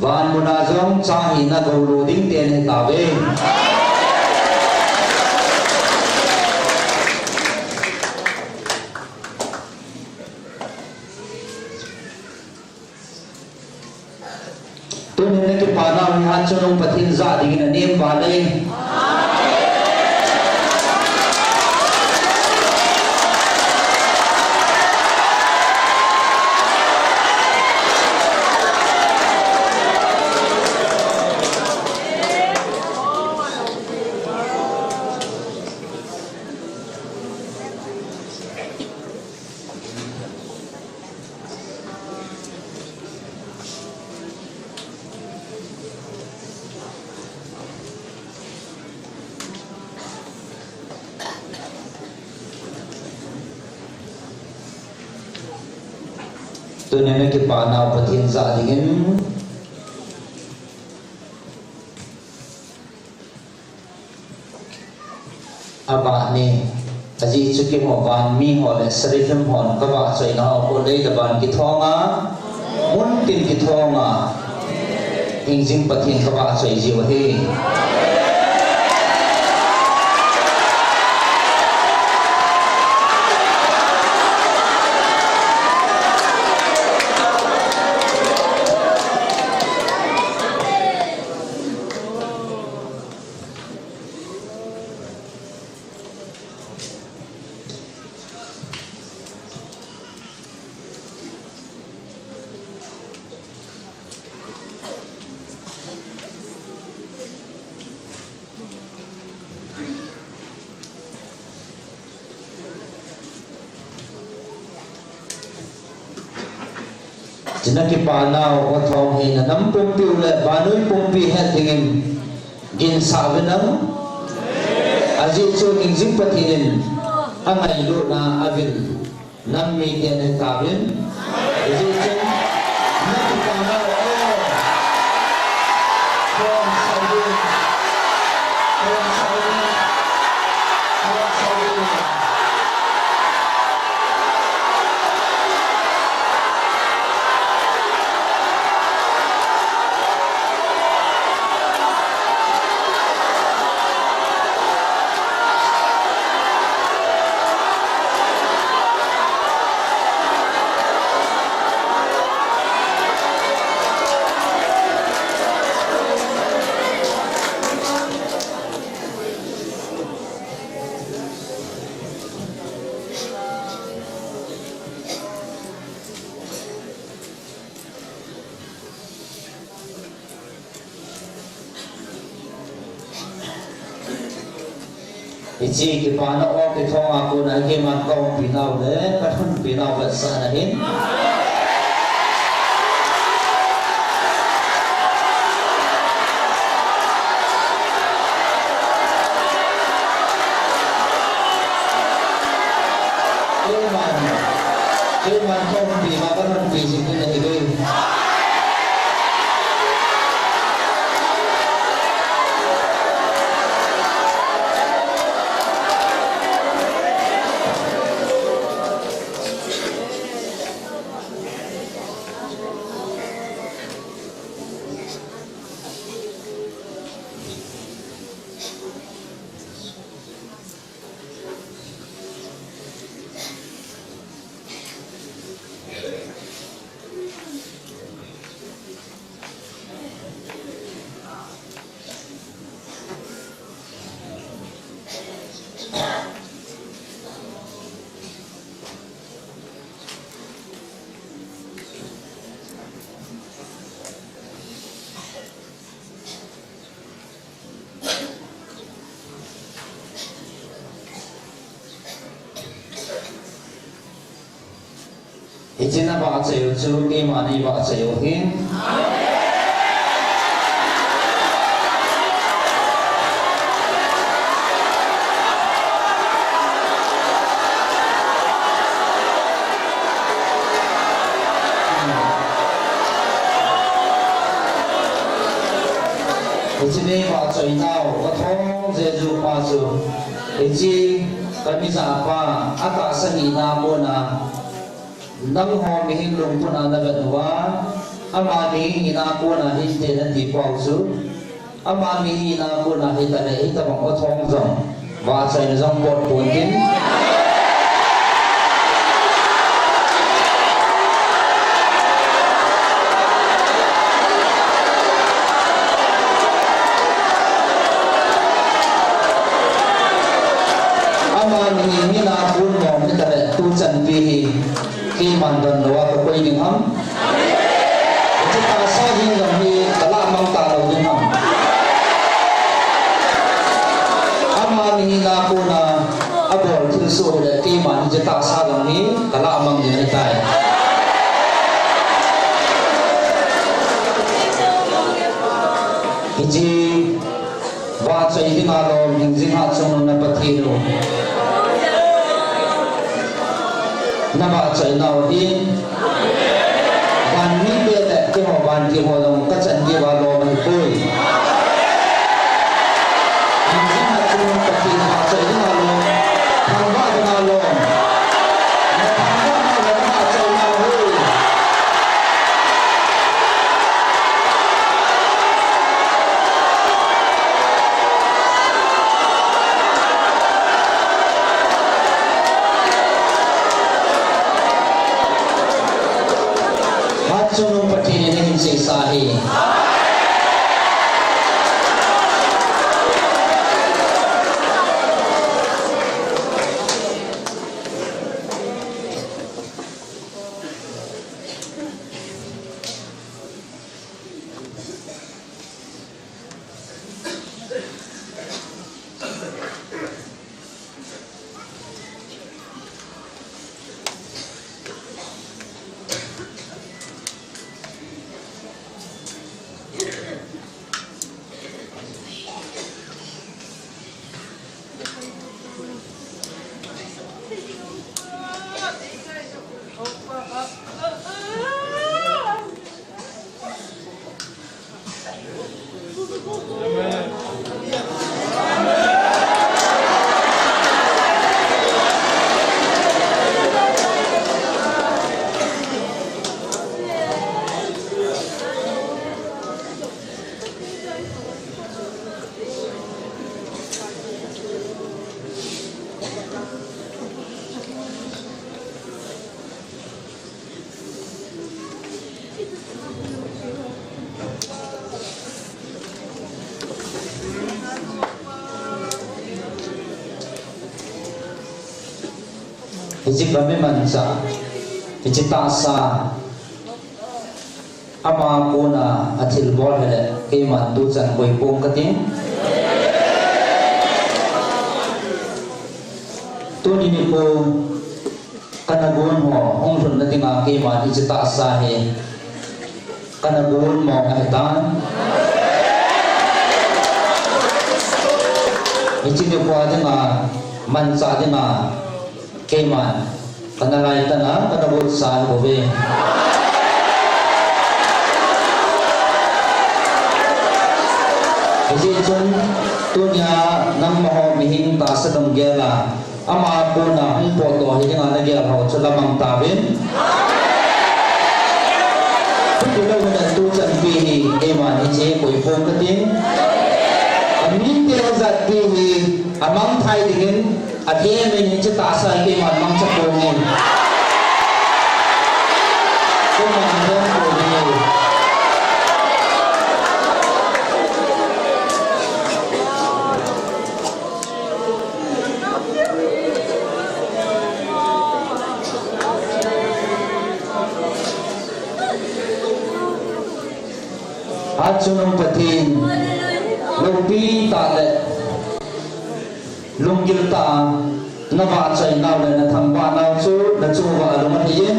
Van mun a jong cha hina gou lou ding te nahitauve. Tunin nakipa nau hi hatchungnung Pathen jah dingin anem val e. Tunin nakipa nau Pathen jah dingin. Abah ni, ajeh chu keiho van mi ho le seraphim hon kavahchoina ho khu lei le van kithong a, mun tin kithong a, hingjing Pathen kavahchoi jiu ahi. Chuna kipa nau, athong hi na nam pumpi u le vannoi pumpi het dingin ginsah uvin lang. Ajeh chu hingjing Pathen in angailutna avil nam mite nahitauvin. Ajeh chu nakipa nau, aw. Khom sa uvin. Khom sa uvin. Khom sa uvin. Hiche kipana o kithong a kona keiman kaumpi nau le kalhunpi nau vetsahna hin. Keiman, keiman kaumpi ma kalhunpi jing ding ahi. Hiche na vahchoi u chu keima nei vahchoi u hin. Hiche nei vahchoi nau kathong Jesu pa chu, hiche kamija pa atahsa hina kona nangho mihem lungput a navet uva, ama mihem hina kona hinte nati pau chu, ama mihem hina kona hitale hitobang kathong jong vahchoina jong potpon tin. Ama mihem hina kon mong hitale tuchanpi hi keiman donlou a kakoi ding ham? Hiche tahsa jeng jong hi kalah mang talou ding ham? Ama mihem hina kona abol thilsoh hile keiman hiche tahsa jong hi kalah mang ding ahitai. Hiche vahchoi dinga lom hingjing hatchungnung na Pathen u, na vahchoi nau hin vanmite le keiho vantil ho jong kachan diuva lom ahipoi. Hingjing hatchungnung Pathen vahchoi dinga lom, thangvah dinga lom, na thangvah nau le na vahchoi nau hi. Hatchungnung Pathen in ahin seisa ahi. Hiche pa mi mancha, hiche tahsa, ama kona athilbol hile keiman tuchan koi pong kating. Tuni nikho kana gon ho hung lhunna dinga keiman hiche tahsa hi kana gon mong ahitan. Hiche nikho dinga, manchah dinga keiman kana laitan a kana votsan bouve. Hijeh chun tunia nangma ho mihem tahsa lunggel a ama kona hung potdoh hi dinga nagel ho chu lamang tauvin. Chutilou hile tuchanpi hi keiman hiche koipon kating. Amite ajatpi hi amangthai dingin, athemin hiche tahsa hi keiman mangcha ponge. Keiman athem ponge. Hatchungnung Pathen, loupi tah le lunggil tah a navahchoi nau le nathangvah nau chu nachung uva alung alhai in.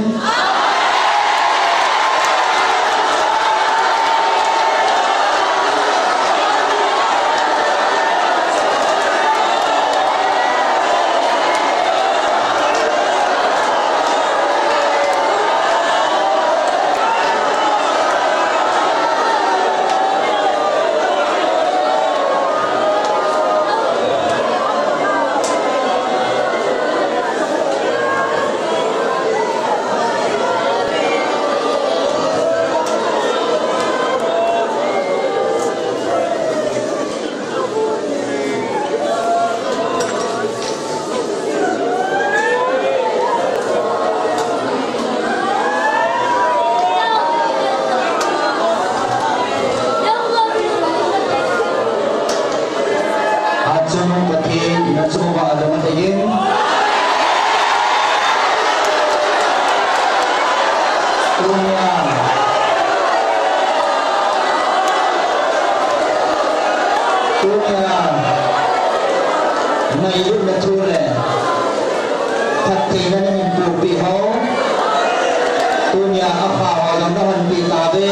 Hatchungnung Pathen, nachung uva alung alhai in. Tunia, tunia, ngailutna thu le phattheina nahin pohpeh ho, tunia akha ho jong nahonpeh tauve.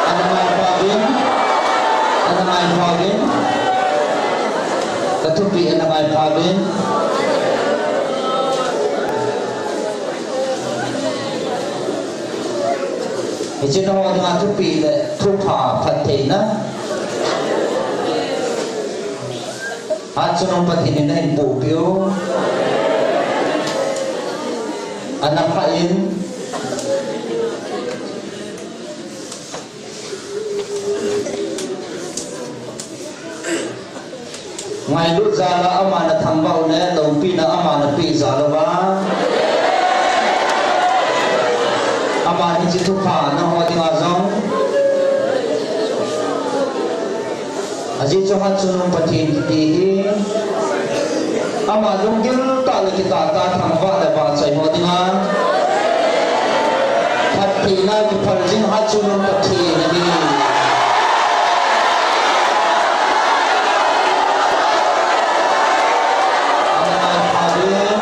Ana ngai pha uvin, ana ngai pha uvin. Ka thupeh ana ngai pha uvin. Hiche nangho dinga thupeh le thupha phattheina. Hatchungnung Pathen in nahin pohpeh u. Ana pha in. Ngailut jal a ama nathangvah u le loupina ama napeh jal uva, ama hiche thupha nangho dinga jong. Ajeh chu Hatchungnung Pathen kiti hi ama lunggil tah le kitah tah a thangvah le vahchoi ho dinga phattheina kiphal jing Hatchungnung Pathen ahi. Ana ngai pha uvin,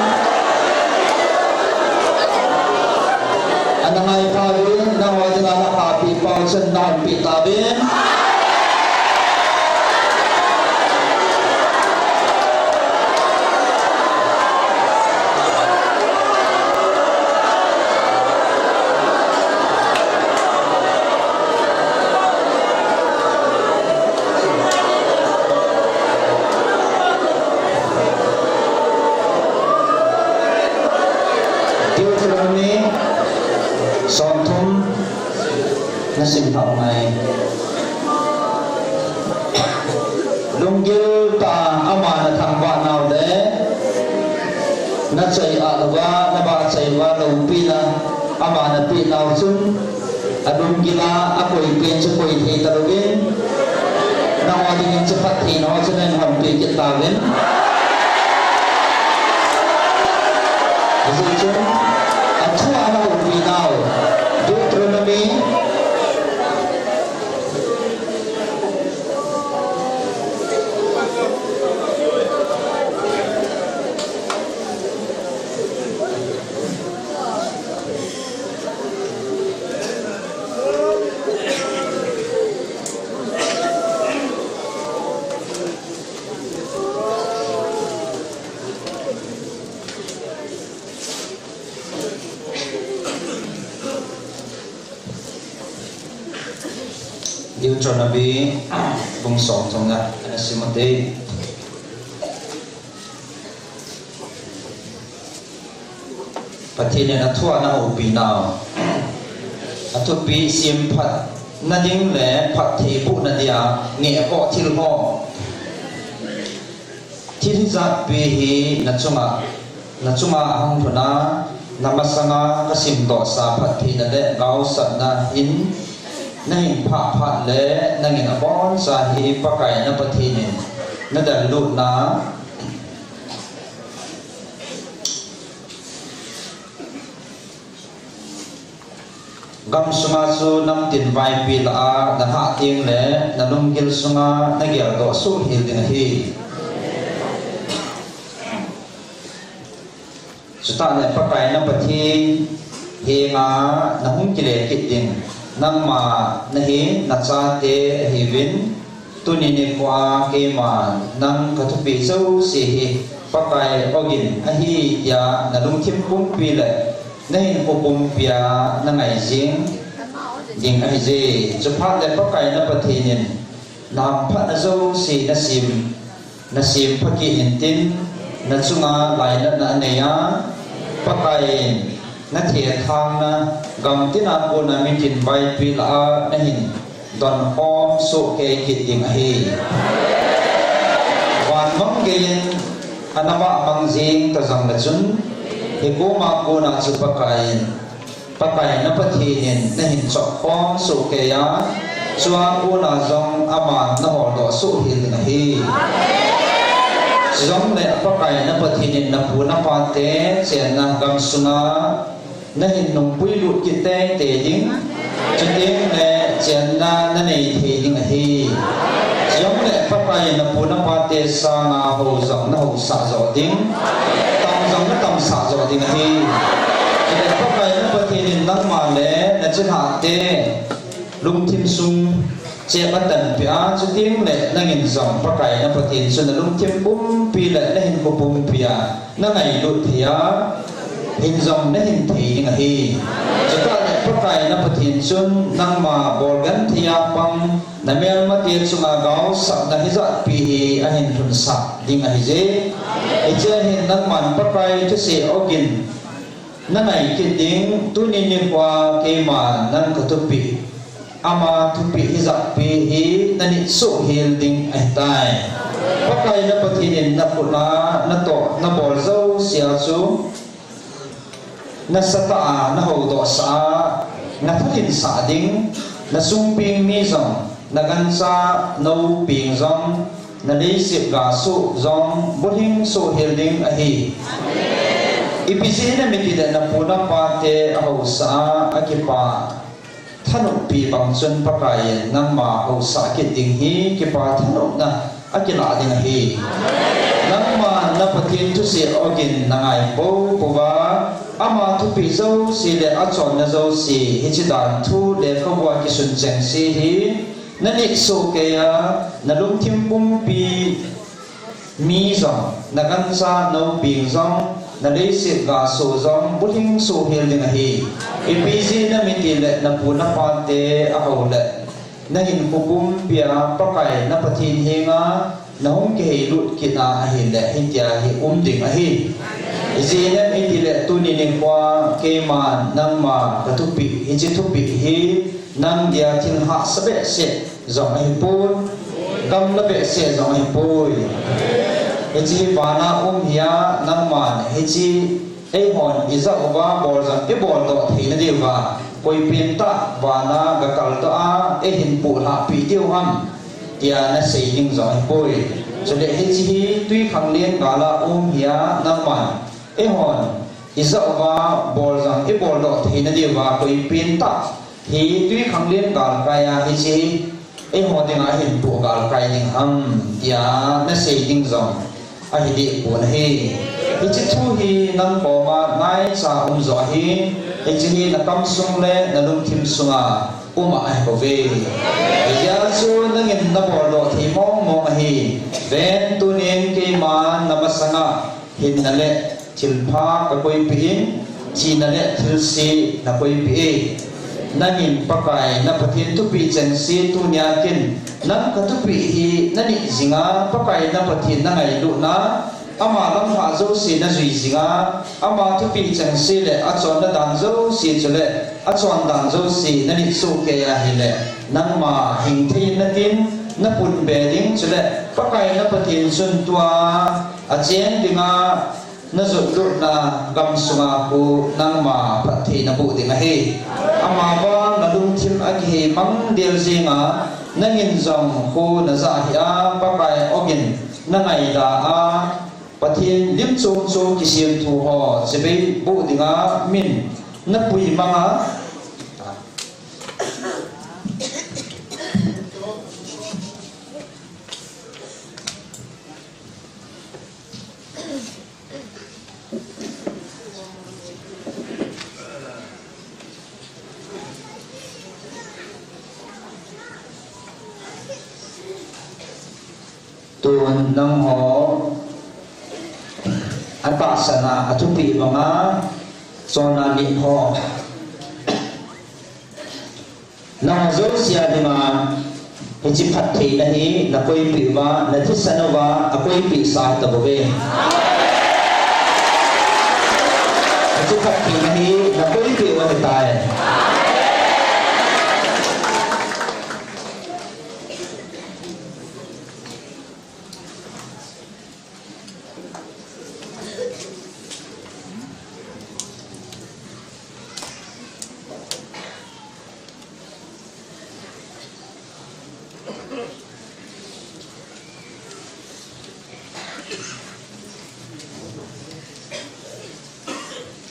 ana ngai pha uvin, nangho dinga ana phatpi pao chun nahonpeh tauvin. Deuteronomy somthum nasim lhah u ngai. Lunggil tah a ama nathangvah nau le nachai a louva, navahchoi uva loupina ama napeh nau chun, alunggil a akoi pen chu koi thei talouvin, nangho dingin chu phattheina ho chu nahin honpeh kit tauvin. Hijeh chun, athua nahoupi nau, Deuteronomy Deuteronomy bung somthum na, ana sim u hite. Pathen in athua nahoupi nau, athupi semphatna ding le phattheibohna dia ngehkhoh thil ho. Thil hijatpi hi nachunga, nachunga ahung lhun a, namasanga kasimdohsa phattheina le gaosapna in nahin phah phat le, nangin aboncha hi Pakai na Pathen in nadel lutna, gam sunga chu namtin vaipi lah a nalhah teng le, nalunggil sunga nageldoh suhhel ding ahi. Chuteng le Pakai na Pathen henga nahung kile kit ding, nangma nahin nachate ahiuvin, tuni nikhoa keiman nang kathupi jouse hi Pakai ogin ahi tia nalungthim pumpi le nahinkho pumpia nangai jing ding ahije. Chuphat le Pakai na Pathen in nahamphatna jouse nasem, nasem phakit intin, nachunga lainatna anei a, Pakai in nathethangna gamtina kona mitin vaipi lah a nahin donkhom sohkei kit ding ahi. Vanmang geiyin ana vahmang jing ta jongle chun, hikoma kona chu Pakai in, Pakai na Pathen in nahin chopkhom sohkei a, chua kona jong aman naholdoh sohhel ding ahi. Chujongle Pakai na Pathen in napu napate chenna gamsunga nahin nungpui lut kit teitei ding, chuteng le chenna nanei thei ding ahi. Chujongle Pakai in napu napate sanga hou jong nahousah joh ding, tam jong natamsah joh ding ahi. Chule Pakai na Pathen in nangma le nachilhahte lungthim sung chep atanpeh a, chuteng le nangin jong Pakai na Pathen chu nalungthim pumpi le nahinkho pumpia nangailut thei a, hin jong nahin thei ding ahi. Chuteng le Pakai na Pathen chun nangma bolgenthei a pang namelmate chunga gaosapna hijatpi hi ahin lhunsah ding ahije. Hichea hin nangman Pakai thusei ogin nangai kit ding, tuni nikhoa keiman nang kathupi, ama thupi hijatpi hi nanit sohhel ding ahitai. Pakai na Pathen in nakhut a natoh nabol jousea chu nasatah a nahoudohsah a, nathulinsah ding, nasungpeng mi jong, nagancha naupeng jong, naleiset gasoh jong bulhing sohhel ding ahi. Ipi jeh inem itile napu napate ahousah a, akipa thanoppi bang chun Pakai in nangma housah kit ding hi kipa thanopna akilah ding ahi. Nangman na Pathen thusei ogin nangai poupouva, ama thupi jouse le achonna jouse, hiche danthu lekhabua kisun chengse hi nanit sohkei a, nalungthim pumpi mi jong, nagancha naupeng jong, naleiset gasoh jong bulhing sohhel ding ahi. Ipi jeh inem itile napu napate ahou le nahinkho pumpia Pakai na Pathen henga nahung kiheilut kit a ahile, hitia hi um ding ahi. Ijeh inem itile tuni nikhoa keiman nangma kathupeh, hiche thupeh hi nang dia thil hahsa behseh jong ahipoi, gamla behseh jong ahipoi. Hiche hi vana um hi a, nangman hiche eihon ijah uva bol jong ibol doh theina diuva, koi pentah vana gakaldoh a eihin pohlhahpeh diu ham, tia nasei ding jong ahipoi. Chule hiche hi twikhanglen gal a um hi a, nangman eihon ijah uva bol jong ibol doh theina diuva, koi pentah hi twikhanglen galkai a hiche eiho dinga ahin poh galkai ding ham, tia nasei ding jong ahi dehpon ahi. Hiche thu hi nang koma naicha um jo ahi. Hiche hi nakam sung le nalungthim sunga um ahibouve. Hijeh chun nangin nabol doh thei mong mong ahi. Ven, tunin keiman namasanga hinna le thilpha kakoipeh in, thina le thilse nakoipeh e. Nangin Pakai na Pathen thupeh chengse tunia kin nang kathupeh hi nanit jinga, Pakai na Pathen nangailutna, ama lamlhah jouse najui jinga, ama thupeh chengse le achonna dan jouse chule achon dan jouse nanit sohkei ahile, nangma hingthei natin napunbe ding chule Pakai na Pathen chun tua acheng dinga najot lutna gamsunga khu nangma phatthei naboh ding ahi. Amavang nalungthim akihei mang del jenga, nangin jong khu najah hih a, Pakai ogin nangaida a, Pathen lim chom chom kisemthu ho chibai boh dinga min napui manga, tun nangho atahsan a athupeh banga chonna nit ho, nangho jouse a dinga hiche phattheina hi nakoipeh uva, nathisan uva akoipeh sa ahitabouve. Hiche phattheina hi nakoipeh u ahitai.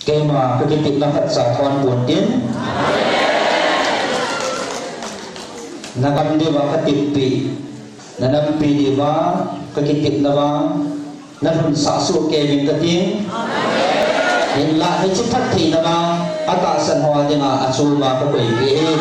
Keima kakitepna khatcha thon pontin, nagam diuva kateppi, nanampi diuva kakitepna vang nalhunsah soh kei uvin kating. Hinla hiche phattheina vang atahsan ho dinga achom a kakoipeh e.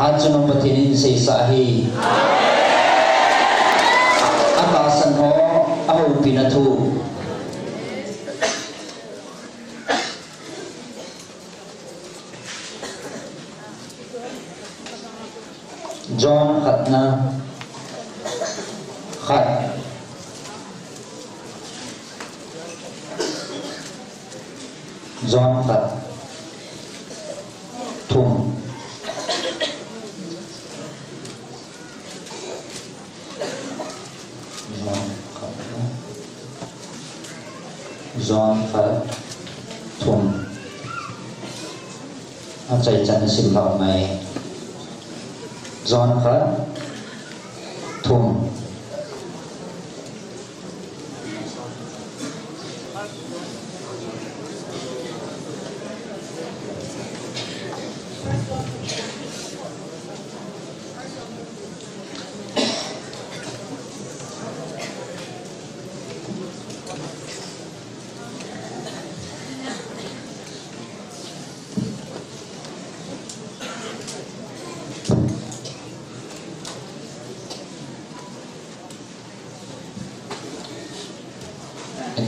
Hatchungnung Pathen in seisah ahi. Atahsan ho ahoupina thu. John khatna, khat. John khat, thum. John khat, John khat, thum. Achaichan asim lhah ngai. John khat, thum.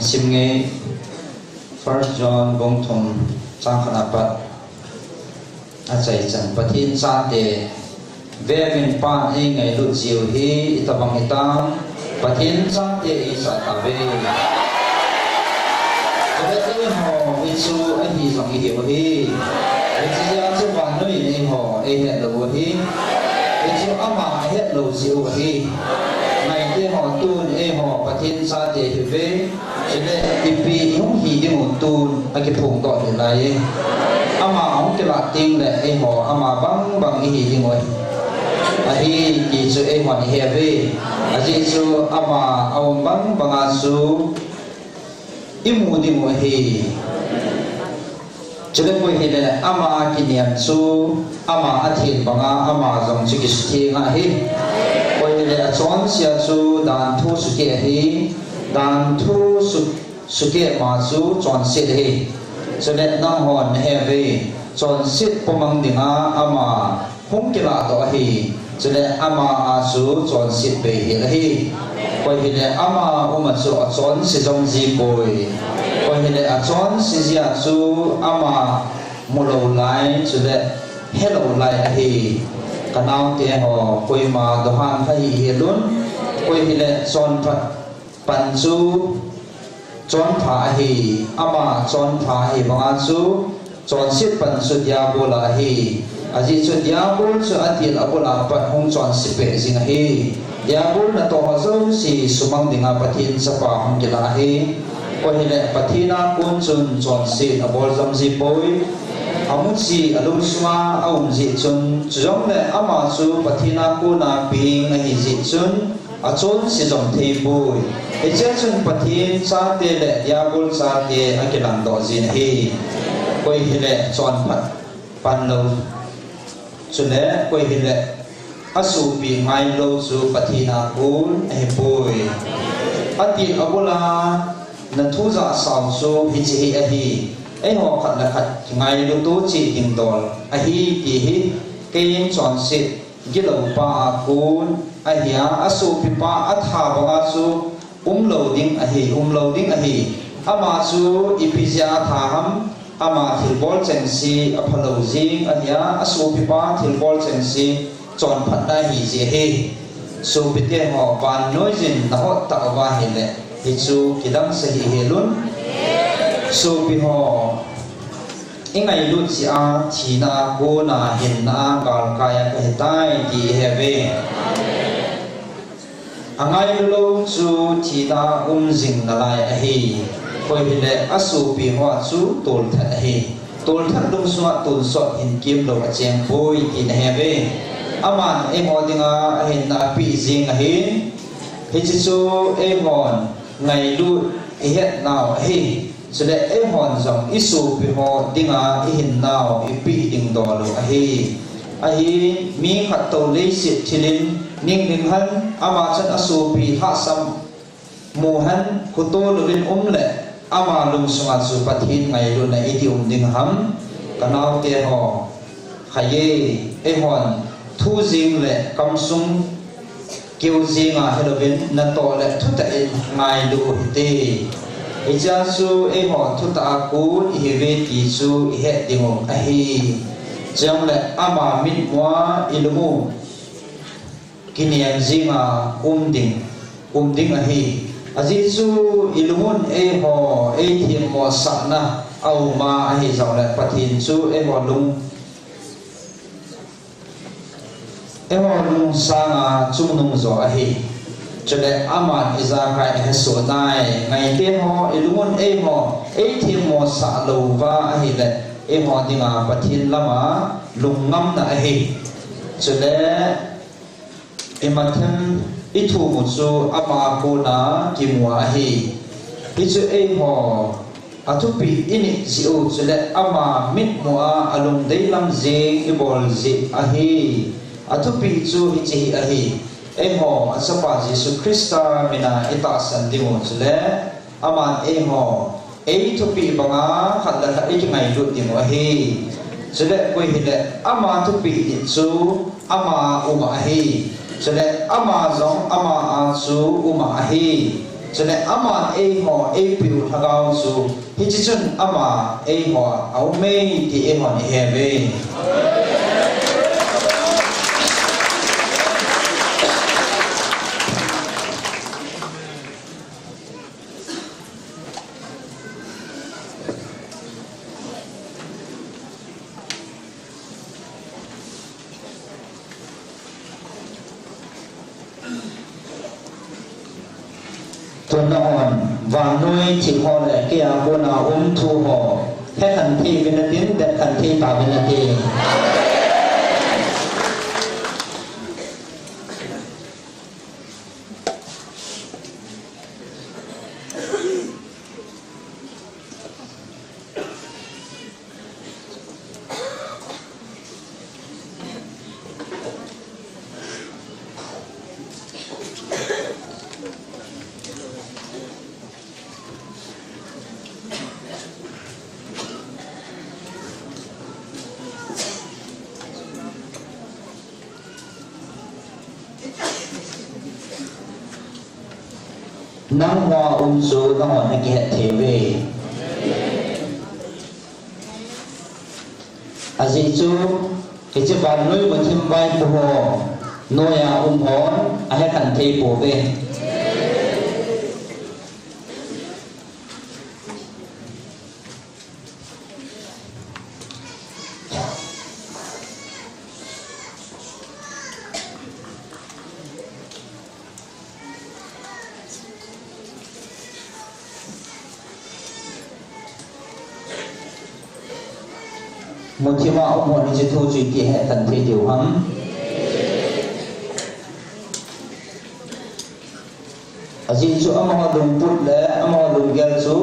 Sim nge First John bung thum chang khat apat. Achaichan Pathen chate, veuvin Pan eingailut jiu hi itobang hitam, Pathen chate eisah tauve. Chule eiho hichu ahi jong ihiu ahi. Hiche jeh a chu vannoi in eiho eihet lou u ahi. Hichu ama ahet lou jeh u ahi. Ngaite ho, tun eiho Pathen chate ihiuve. Chule ipi ihung hi diu tun akiphongdoh lelai e. Ama ahung kilah tengle eiho ama bangbang ihi diu ahi. Ahi ti chu eihon ihe uve. Ajeh chu ama aum bangbanga chu imu diu ahi. Chule koi hile ama kinem chu ama athen banga ama jong chu kisutheng ahi. Koi hile achonse a chu danthu sukeh ahi. Danthu su, sukeh ma chu chonset ahi. Chule nanghon nahe uve, chonset pomang dinga ama hung kilahdoh ahi. Chule ama a chu chonset beihel ahi. Koi hile ama um a chu achonse jom jipoi. Koi hile achonse jeh a chu ama mulou lai, chule helou lai ahi. Kanaote ho, koima dohan kha hih helun. Koi hile chonphat pan chu chonpha ahi, ama chonpha ahi banga chu chonset pan chu Diabol ahi. Ajeh chu Diabol chu atil abul a pat hung chonse peh jing ahi. Diabol natoh ho jouse sumang dinga Pathen chapa hung kilah ahi. Koi hile Pathen a kon chun chonset abol jom jipoi. Amuchi alungsunga aum jeh chun, chujongle ama chu Pathen a kona peng ahi jeh chun, achonse jom theipoi. Hichea chun Pathen chate le Diabol chate akilangdoh jin ahi. Koi hile chonphat pan lou, chule koi hile asopi ngailou chu Pathen a kon ahipoi. Atil abul a nathu jahsau chu hiche hi ahi. Eiho khat le khat kingailut u cheh dingdol ahi ti hi, keiin chonset gilou pa a kon ahia, asopipa atha banga chu umlou ding ahi, umlou ding ahi. Ama chu ipi jeh a atha ham, ama thilbol chengse aphalou jeng ahia, asopipa thilbol chengse chonphatna ahi jeh ahi. Sopite ho, vannoiyin nahot tauva ahile hichu kidang sa hih helun. Sopi ho, ingailut jeh a thina a kona hinna a galkai a kahitai ti ihe uve. Angailu lou chu thina a um jing nalai ahi. Koi hile asopi hoa chu tolthat ahi. Tolthat lungsunga tonsot hinkemlou achengpoi ti nahe uve. Aman eiho dinga ahinna apeh jeng ahin. Hiche chu eihon ngailut ihetnau ahi. Chule eihon jong isopi ho dinga ihinnau ipeh dingdol u ahi. Ahin mi khat tou leiset thilin ning ding hen, ama chun asopi lhahsam mu hen, khuto louvin um le ama lungsunga chu Pathen ngailutna iti um ding ham? Kanaote ho, khaye, eihon thu jeng le kamsung keu jenga hilouvin natoh le thutah in ngailu u hite. Hichea chu eiho thutah a kon ihiuve ti chu ihet dingu ahi. Chujongle ama mitmua ilungu kinem jenga um ding, um ding ahi. Ajeh chu ilungun eiho eithemmosahna auma ahijongle Pathen chu eiho lung eiho lungsanga chungnung jo ahi. Chule aman ijakai ahesoh nai. Ngaite ho, ilungun eiho eithemmosah louva ahile eiho dinga Pathen lama lungngamna ahi. Chule imathem ithum u chu ama a kona kimu ahi. Hichu eiho athupeh init jeh u chule ama mitmua alungdei lam jeng ibol jeh ahi. Athupeh chu hiche hi ahi. Eiho achapa Jesu Christa mina itahsan dingu chule aman eiho eithupeh banga khat le khat ikingailut dingu ahi. Chule koi hile ama thupeh init chu ama a um ahi. Chule ama jong ama a chu um ahi. Chule aman eiho eipeh u lhagao chu, hiche chun ama eiho a um e ti eihon ihe uve. Tun nahon vannoi thip ho le keiya kona um thu ho hekhen thei uvin atin, detkhen thei tauvin atin. Nangho a um chu nahon nakihet thei uve. Ajeh chu, hiche vannoi muthim vaipo ho, noiya um hon ahekhen thei pouve. Muthim a um hon hiche thu chu iti hekhen thei diu ham. Ajeh chu amaho lungput le amaho lunggel chu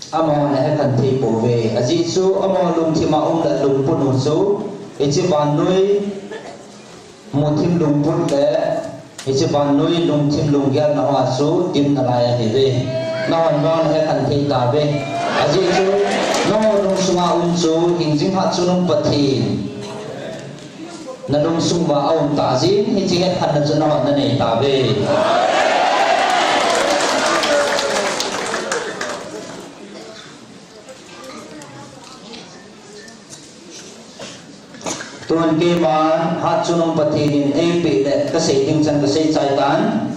Amahon ahekhen thei pouve. Ajeh chu amaho lungthim a um le lungput u chu, hiche vannoi muthim lungput le hiche vannoi lungthim lunggel naho a chu dim nalai ahiuve. Nahon vang nahekhen thei tauve. Ajeh chu nangho lungsunga um chu hingjing hatchungnung Pathen nalungsung uva aum tah jeh in, hiche hetkhenna chu nahon nanei tauve. Tun keiman hatchungnung Pathen in eipeh le kasei ding chan kasei chai tan.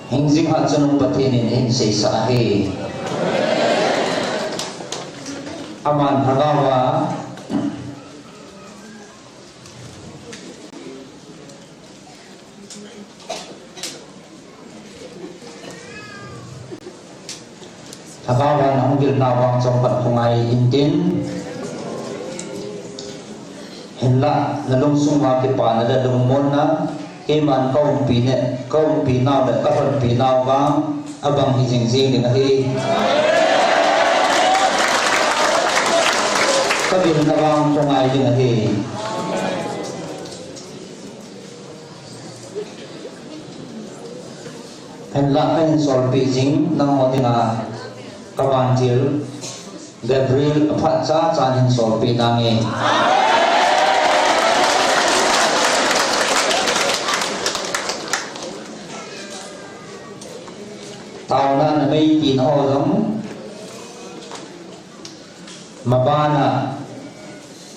Hingjing hatchungnung Pathen in eihin seisah ahi. Aman lhagao a Lhagao a nahung gilna vang chomkhat khongai intin. Hinlah, nalungsung uva kipana le lungmonna, keiman kaumpi ne, kaumpi nau le kalhonpi nau vang, abang hijing jing ding ahi. Kagilna vang khongai ding ahi. Hinlah kahin solpeh jing nangho dinga kavantil Gabriel aphat chachan hin solpeh nange. Taona na mei tina ho jong, mabana,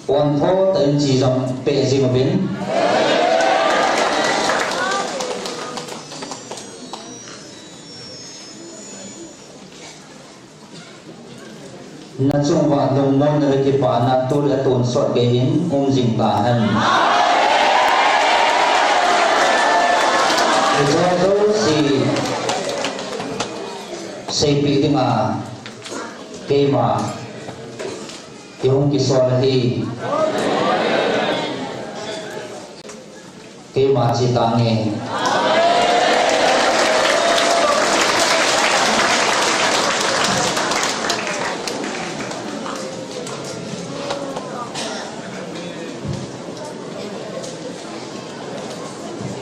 pon tho ta in chi jong pe jing uvin. Na chung uva lungmonna le kipana tul a tonsot gei in um jing ta hen. Hiche jouse seipeh dinga keima kihung kisol ahi. Keima che tange.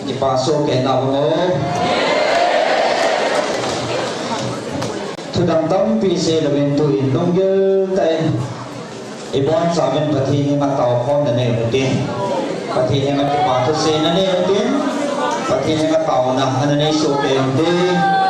Kipa soh kei nau mo. Thudang tampi sei louvin tuin lunggil tah in ibonchauvin Pathen henga taokhomna nei uvin tin. Pathen henga kipa thuseina nei uvin tin. Pathen henga taona ana nei soh kei uvin tin.